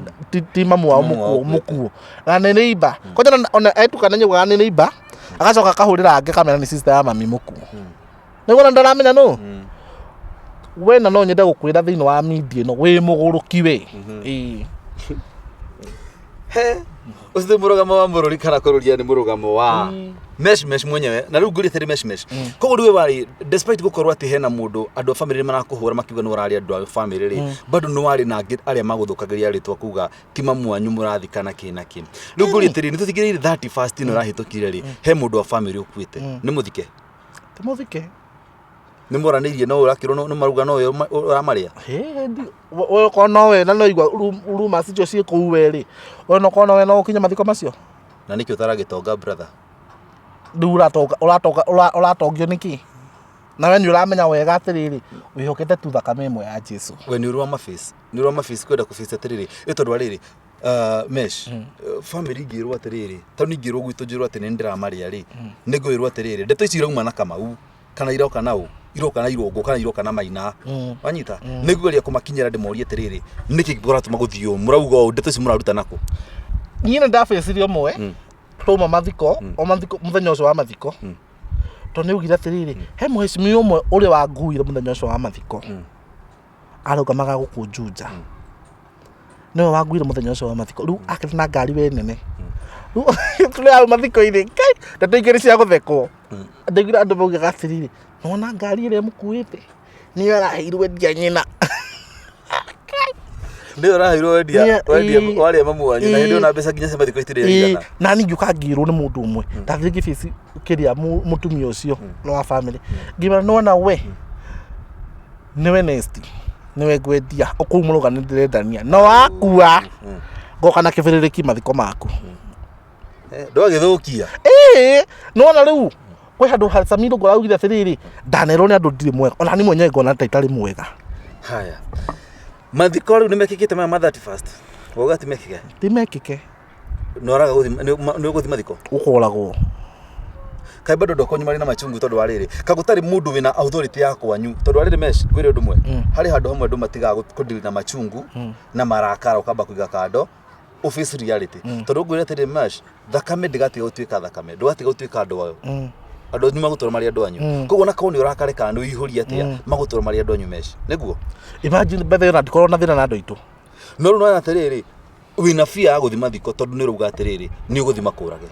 ti mamu wao. Mamu wao. Mũkuo mũkuo na nĩ neighbor kwanja, ona etukana nyugaga nĩ neighbor, agacoka akahũrĩra angĩ akamera nĩ sister ya mami mũkuo, nĩguo ona ndaramenya nũ we. Na no nyende gũkwĩra thĩinĩ wa media ĩno wĩ mũgũrũki we. Ĩĩ. He ũcio ti mũrũgamo wa mũrũri kana kũrũria, nĩ mũrũgamo wa mesh mesh mwenyewe. Na rĩu ngũria atĩrĩ, mesh mesh, koguo rĩu we warĩ, despite gũkorwo atĩ hena mũndũ, andũ a family marakũhũra makiuga nĩ ũrarĩ andũ a family rĩ, bado nĩ warĩ na angĩ arĩa magũthũkagĩria rĩtwa kuga ti mamu wanyu mũrathika na kĩ na kĩ. Rĩu ngũria atĩrĩ, nĩ tũthikĩrĩirie 31st ĩno ĩrahĩtũkire rĩ, he mũndũ wa family ũkuĩte, nĩ mũthike? Ti mũthike. Nĩ moranĩirie no ũrakĩrwo nĩ maruga no we ũramarĩa? We okorwo no we na no igua rumors icio ciĩ kũu, we rĩ, we no korwo no we no ũkinye mathiko macio. Na nĩkĩ ũtaragĩtonga, brother? Rĩu ũratonga ũratonga ũratongio nĩkĩ na we nĩ ũramenya wega atĩrĩrĩ, wĩhokete tu thakame ĩmwe ya Jesu. We nĩ ũrĩ wa maface, nĩ ũrĩ wa maface kwenda kũface atĩrĩrĩ, ĩ tondũ wa rĩrĩ, mesh family ingĩrwo atĩrĩrĩ, tondũ ingĩrwo gwitũ njĩrwo atĩ nĩ ndĩramarĩa rĩ, nĩ ngwĩrwo atĩrĩrĩ, ndeto ici irauma na Kamau kana iroka na ũ, iroka na Irũngũ kana iroka na Maina, wanyita, nĩ ngũgeria kũmakinyĩra ndĩmorie atĩrĩrĩ, nĩkĩ kũratũma gũthiĩ ũũ mũrauga ũũ, ndeto ici mũraruta nakũ? Niĩ nĩ ndabĩcirie ũmwe twauma mathiko, o mathiko mũthenya ũcio wa mathiko, tondũ nĩ augire atĩrĩrĩ, he mũhecimiwa ũmwe ũrĩa wanguire mũthenya ũcio wa mathiko, arũgamaga gũkũ Juja, nĩwe wanguire mũthenya ũcio wa mathiko. Rĩu akĩrĩ na ngari we nene. Rĩu tũrĩ hau mathiko-inĩ, Ngai, ndeto ingĩ nĩ cia gũthekwo. Ndaiguire andũ maugaga atĩrĩrĩ, nona ngari ĩrĩa ĩmũkuĩte nĩyo araheirwo endia nyina. Nĩ ũraheirwo wendia? Wendia warĩa mamu wanyu na hĩndĩ ĩyo na mbeca nginya cia mathiko itirĩ igana. Na niĩ ngĩũka ngĩrwo nĩ mũndũ ũmwe, ndathiĩ ngĩbaci kĩrĩa mũtumia ũcio nĩ wa family, ngĩmwĩra, nĩwona we nĩwe next, nĩwe ngwendia kũu mũrauga nĩ ndĩrendania, no wakua ngoka na kĩbĩrĩrĩki mathiko maku. Ndwagĩthũkia. Ĩĩ, nĩwona rĩu kwĩ handũ Samiro ngũraugire atĩrĩrĩ, ndanerwo nĩ andũ ndirĩ mwega, ona niĩ mwenyewe ngona ta itarĩ mwega. Haya, mathiko rĩu nĩ mekĩkĩte maya ma 31st, wauga ti mekĩke? Ti mekĩke. Nĩ waraga gũthiĩ, nĩ ũgũthiĩ mathiko? Ũkoragwo. Kaĩ bado andũ a kwanyu marĩ na machungu tondũ wa rĩrĩ, ka gũtarĩ mũndũ wĩna authority ya kwanyu? Tondũ wa rĩrĩ, mesh, ngwĩre ũndũ ũmwe, harĩ handũ hamwe andũ matigaga kũdeal na machungu na marakara, ũkamba kũiga kando, ũface reality. Tondũ ngwĩre atĩrĩ, mesh, thakame ndĩgatiga gũtuĩka thakame, ndũgatiga gũtuĩka andũ ayo, andũ anyu magũtũra marĩ andũ anyu. Koguo na korwo nĩ ũrakare kana nĩ ũihũrie atĩa, magũtũra marĩ andũ anyu, mesh, nĩguo. Imagine bethe ĩyo, na ndikorwo na thĩna na andũ aitũ. No rĩu nona atĩrĩrĩ, wĩna fear ya gũthiĩ mathiko tondũ nĩ ũrauga atĩrĩrĩ, nĩ ũgũthiĩ makũrage.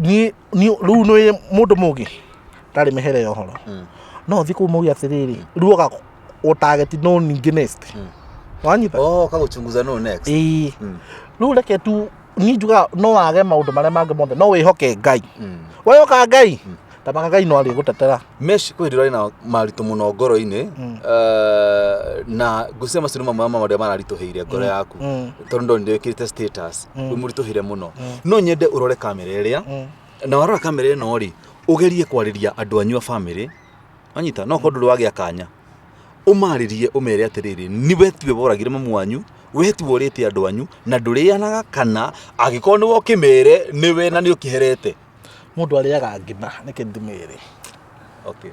Niĩ rĩu nĩ mũndũ mũgĩ ndarĩ mĩhere ya ũhoro, no thiĩ kũu mauge atĩrĩrĩ, rĩu oga ũtarget no ningĩ next, wanyita? Oh, kagũchunguza no next. Ĩĩ. Rĩu reke tu niĩ njugaga no wage maũndũ marĩa mangĩ mothe, no wĩhoke Ngai. Wehoka Ngai, Ta maka Ngai no arĩgũtetera. Mesh kwĩ hĩndĩ ũrarĩ na maritũ mũno ngoro-inĩ, na ngwĩciria macio nĩ mamwe ma marĩa mararitũhĩire ngoro yaku, tondũ ndonire wĩkĩrĩte status wĩ mũritũhĩre mũno. No nyende ũrore kamera ĩrĩa, na warora kamera ĩno rĩ, ũgerie kwarĩria andũ anyu a bamĩrĩ, wanyita, no korwo ndũrĩ wagĩa kanya, ũmarĩrie ũmere atĩrĩrĩ, ni we tiwe woragire mamu wanyu, we tiwe ũrĩte andũ anyu, na ndũrĩanaga, kana angĩkorwo nĩwe ũkĩmere nĩwe na nĩ ũkĩherete. Mũndũ arĩaga ngima nĩkĩ ndimĩrĩ. Okay.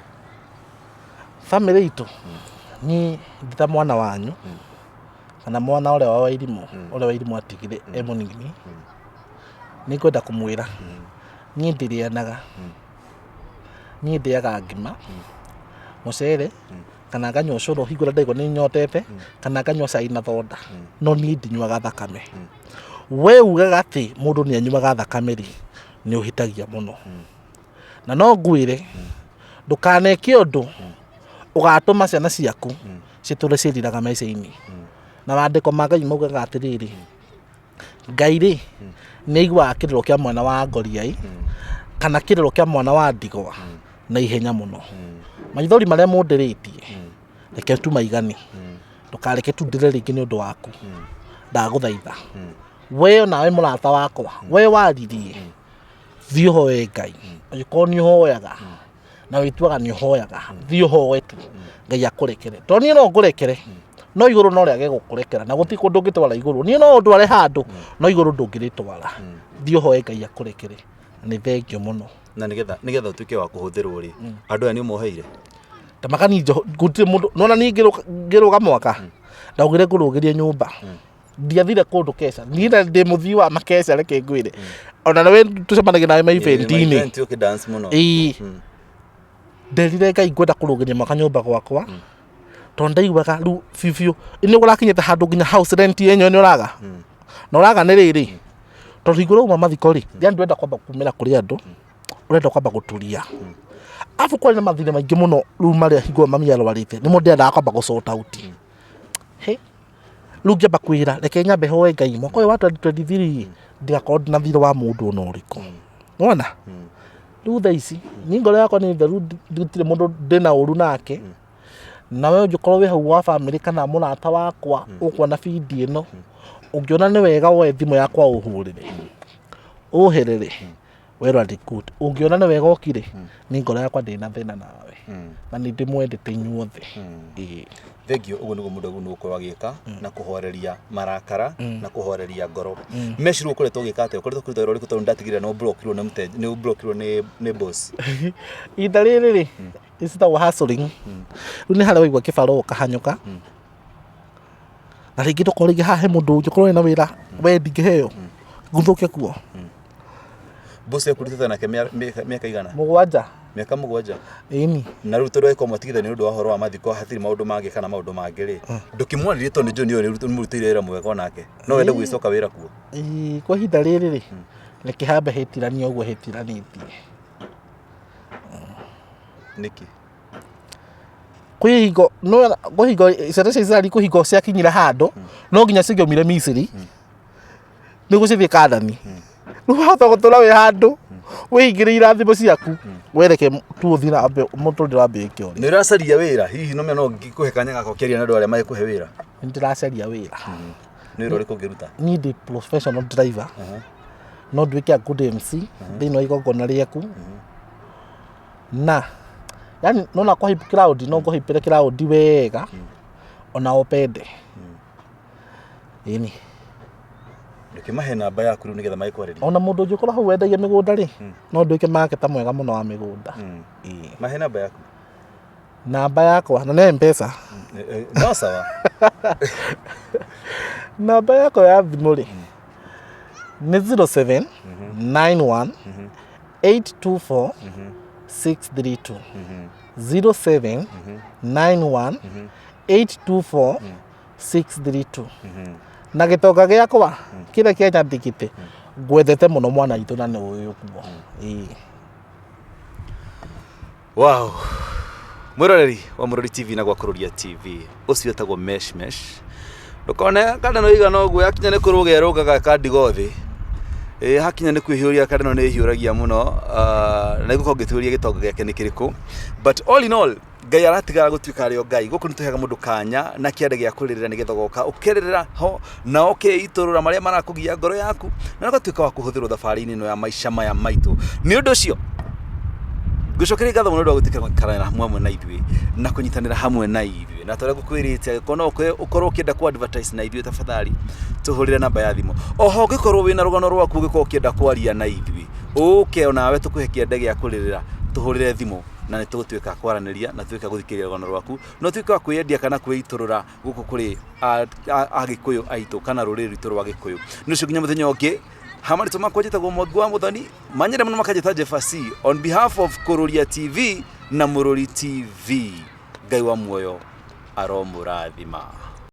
Bamĩrĩ itũ, niĩ ndĩ ta mwana wanyu, kana mwana ũrĩa wa Wairimũ, ũrĩa Wairimũ atigire e mũnini, nĩ ngwenda kũmwĩra, niĩ ndirĩanaga. Niĩ ndĩaga ngima, mũcere, kana nganyua ũcũrũ hingo ĩrĩa ndaigua nĩ nyotete, kana nganyua cai na thonda, no niĩ ndinyuaga thakame. We ugaga atĩ mũndũ nĩ anyuaga thakame rĩ, nĩ ũhĩtagia mũno. Na no ngwĩre, ndũkaneke ũndũ ũgatũma ciana ciaku citũre ciĩriraga maica-inĩ. Na maandĩko ma Ngai maugaga atĩrĩrĩ, Ngai rĩ, nĩ aiguaga kĩrĩro kĩa mwana wa ngoriai, kana kĩrĩro kĩa mwana wa ndigwa na ihenya mũno. Maithori marĩa mũndĩrĩtie, reke tu maigane. Ndũkareke tu ndĩre rĩngĩ nĩ ũndũ waku. Ndagũthaitha. We onawe mũrata wakwa, we waririe, thiĩ ũhoe Ngai. Angĩkorwo nĩ ũhoyaga, na wĩtuaga nĩ ũhoyaga, thiĩ ũhoe tu, Ngai akũrekere. Tondũ niĩ no ngũrekere, no igũrũ no rĩage gũkũrekera, na gũtirĩ kũndũ ũngĩtwara igũrũ. Niĩ no ũndware handũ, no igũrũ ndũngĩrĩtwara. Thiĩ ũhoe Ngai akũrekere. Na nĩ thengio mũno. Na nĩgetha ũtuĩke wa kũhũthĩrwo rĩ, andũ aya nĩ ũmoheire? Ta makani gũtirĩ mũndũ, nona niĩ ngĩrũga mwaka, ndaugire ngũrũgĩrie nyũmba. Ndiathire kũndũ keca, niĩ na ndĩ mũthii wa makeca, reke ngwĩre. Ona nawe tũcemanagia nawe ma event-inĩ. Event ũkĩ dance mũno. Ĩĩ. Nderire Ngai ngwenda kũrũgĩria mwaka nyũmba gwakwa, tondũ ndaiguaga rĩu biũ biũ nĩ ũrakinyĩte handũ nginya house rent yenyewe nĩ ũraga. Na ũraga nĩ rĩrĩ, tondũ hingo ĩrĩa wauma mathiko rĩ, yani ndũrenda kwamba kumĩra kũrĩ andũ, ũrenda kwamba gũturia. Arabu kwarĩ na mathĩna maingĩ mũno rĩu marĩa hingo ĩyo mami arwarĩte, nĩmo ndĩrendaga kwamba gũ sort out. Hĩ, rĩu ngĩamba kwĩra reke nyambe hoe Ngai mwaka ũyũ wa 2023 ndigakorwo ndĩna thirĩ wa mũndũ ona ũrĩkũ. Nĩwona? Rĩu thaa ici niĩ ngoro yakwa nĩ theru, gũtirĩ mũndũ ndĩna ũru nake. Nawe ũngĩkorwo wĩ hau wa bamĩrĩ kana mũrata wakwa ũkuona video ĩno, ũngĩona nĩ wega woe thimũ yakwa ũhũrĩre, ũherere, well and good. Ũngĩona nĩ wega ũkire, niĩ ngoro yakwa ndĩrĩ na thĩna nawe, na nĩ ndĩmwendete inyuothe. Ĩĩ. Thengio, ũguo nĩguo mũndũ agĩrĩirwo nĩ gũkorwo agĩka na kũhoreria marakara na kũhoreria ngoro. Mesh rĩu ũkoretwo ũgĩka atĩa? Ũkoretwo ũkĩruta wĩra ũrĩkũ tondũ nĩndatigĩrĩra nĩ ũmburokirwo nĩ mũteja, nĩ ũmburokirwo nĩ boss? Ihinda rĩrĩ rĩ, ĩcitagwo hustling. Rĩu nĩ harĩa waigua kĩbarũa ũkahanyũka, na rĩngĩ ndũkorwo rĩngĩ haha he mũndũ ũngĩkorwo ena wĩra we ndingĩheo, nguthũke kuo. Boss yaku ũrutĩte nake mĩaka igana? 7. Mĩaka 7? Ĩni. Na rĩu tondũ angĩkorwo mwatigithania nĩ ũndũ wa ũhoro wa mathiko hatirĩ maũndũ mangĩ kana maũndũ mangĩ rĩ, ndũkĩmwarĩrie tondũ nĩ njũĩ nĩ ũmũrutĩire wĩra mwega onake, no wende gũgĩcoka wĩra kuo? Ĩĩ, kwa ihinda rĩrĩ rĩ, reke hambe hĩtiranie ũguo hĩtiranĩtie. Nĩkĩ? Kwĩ hingo, no kwĩ hingo ciana cia Isiraeli kwĩ hingo ciakinyire handũ, no nginya cingĩaumire Misiri, nĩguo cithiĩ Kaanani. Rĩu wahota gũtũra wĩ handũ, wĩhingĩre irathimo ciaku, wereke tu ũthiĩ na mbere, mũtũrĩre wambĩrĩrie ũrĩa. Nĩ ũracaria wĩra? Hihi no no ngĩkũhe kanya gaka ũkĩaria na andũ arĩa magĩkũhe wĩra? Nĩ ndĩracaria wĩra. Nĩ wĩra ũrĩkũ ũngĩruta? Niĩ ndĩ professional driver, no nduĩke a good MC thĩinĩ wa igongona rĩaku. Na yani nona kwa hype crowd, no ngũ hype crowd wega ona ũpende. Ĩni. Ndũkĩmahe namba yaku rĩu nĩgetha magĩkwarĩrie. Ona mũndũ ũngĩkorwo hau wendagia mĩgũnda rĩ, no nduĩke marketer mwega mũno wa mĩgũnda. Ĩĩ. Mahe namba yaku. Namba yakwa na nĩ M-Pesa. No sawa. Namba yakwa ya thimũ rĩ nĩ 07 91 824 632. 07 91 824 632. Na gĩtonga gĩakwa kĩrĩa kĩa nyandĩkĩte, ngwendete mũno mwana witũ na nĩ ũĩ ũguo. Ĩĩ. Wow. Mwĩroreri wa Mũrori TV na Gwakũrũria TV, ũcio wĩtagwo Mesh Mesh. Ndũkone kandano ĩigana ũguo yakinya nĩ kũrũga ĩrũgaga ĩkandiga thĩ. Ĩ hakinya nĩ kwĩhiũria kandano nĩ ĩhiũragia mũno. Na ngũkorwo ngĩtuĩria gĩtonga gĩake nĩ kĩrĩkũ, but all in all, Ngai aratigara gũtuĩka arĩ o Ngai. Gũkũ nĩ tũheaga mũndũ kanya na kĩande gĩa kũrĩrĩra nĩgetha ũgoka ũkerĩrĩra ho na ũkeitũrũra marĩa marakũgia ngoro yaku na ũgatuĩka wa kũhũthĩrwo thabarĩ-inĩ ĩno ya maica maya maitũ. Nĩ ũndũ ũcio ngũcokeria ngatho mũno nĩ ũndũ wa gwĩtĩkĩra gũikara hamwe na ithuĩ na kũnyitanĩra hamwe na ithuĩ. Na ta ũrĩa ngũkwĩrĩte, angĩkorwo no ũkorwo ũkĩenda kũ advertise na ithuĩ, tafadhali tũhũrĩre namba ya thimũ. Oho ũngĩkorwo wĩna rũgano rwaku ũngĩkorwo ũkĩenda kwaria na ithuĩ, ũke onawe tũkũhe kĩande gĩa kũrĩrĩra, tũhũrĩre thimũ na nĩ tũgũtuĩka a kwaranĩria na tũtuĩke a gũthikĩrĩria rũgano rwaku, na ũtuĩke wa kwĩyendia kana kwĩitũrũra gũkũ kũrĩ Agĩkũyũ aitũ kana rũrĩrĩ rwitũ rwa Gĩkũyũ. Nĩ ũcio nginya mũthenya ũngĩ, ha marĩtwa makwa njĩtagwo Mwangi wa Mũthoni, manyende mũno makanjĩta Jefasi, on behalf of Kũrũria TV na Mũrũri TV. Ngai wa muoyo aromũrathima.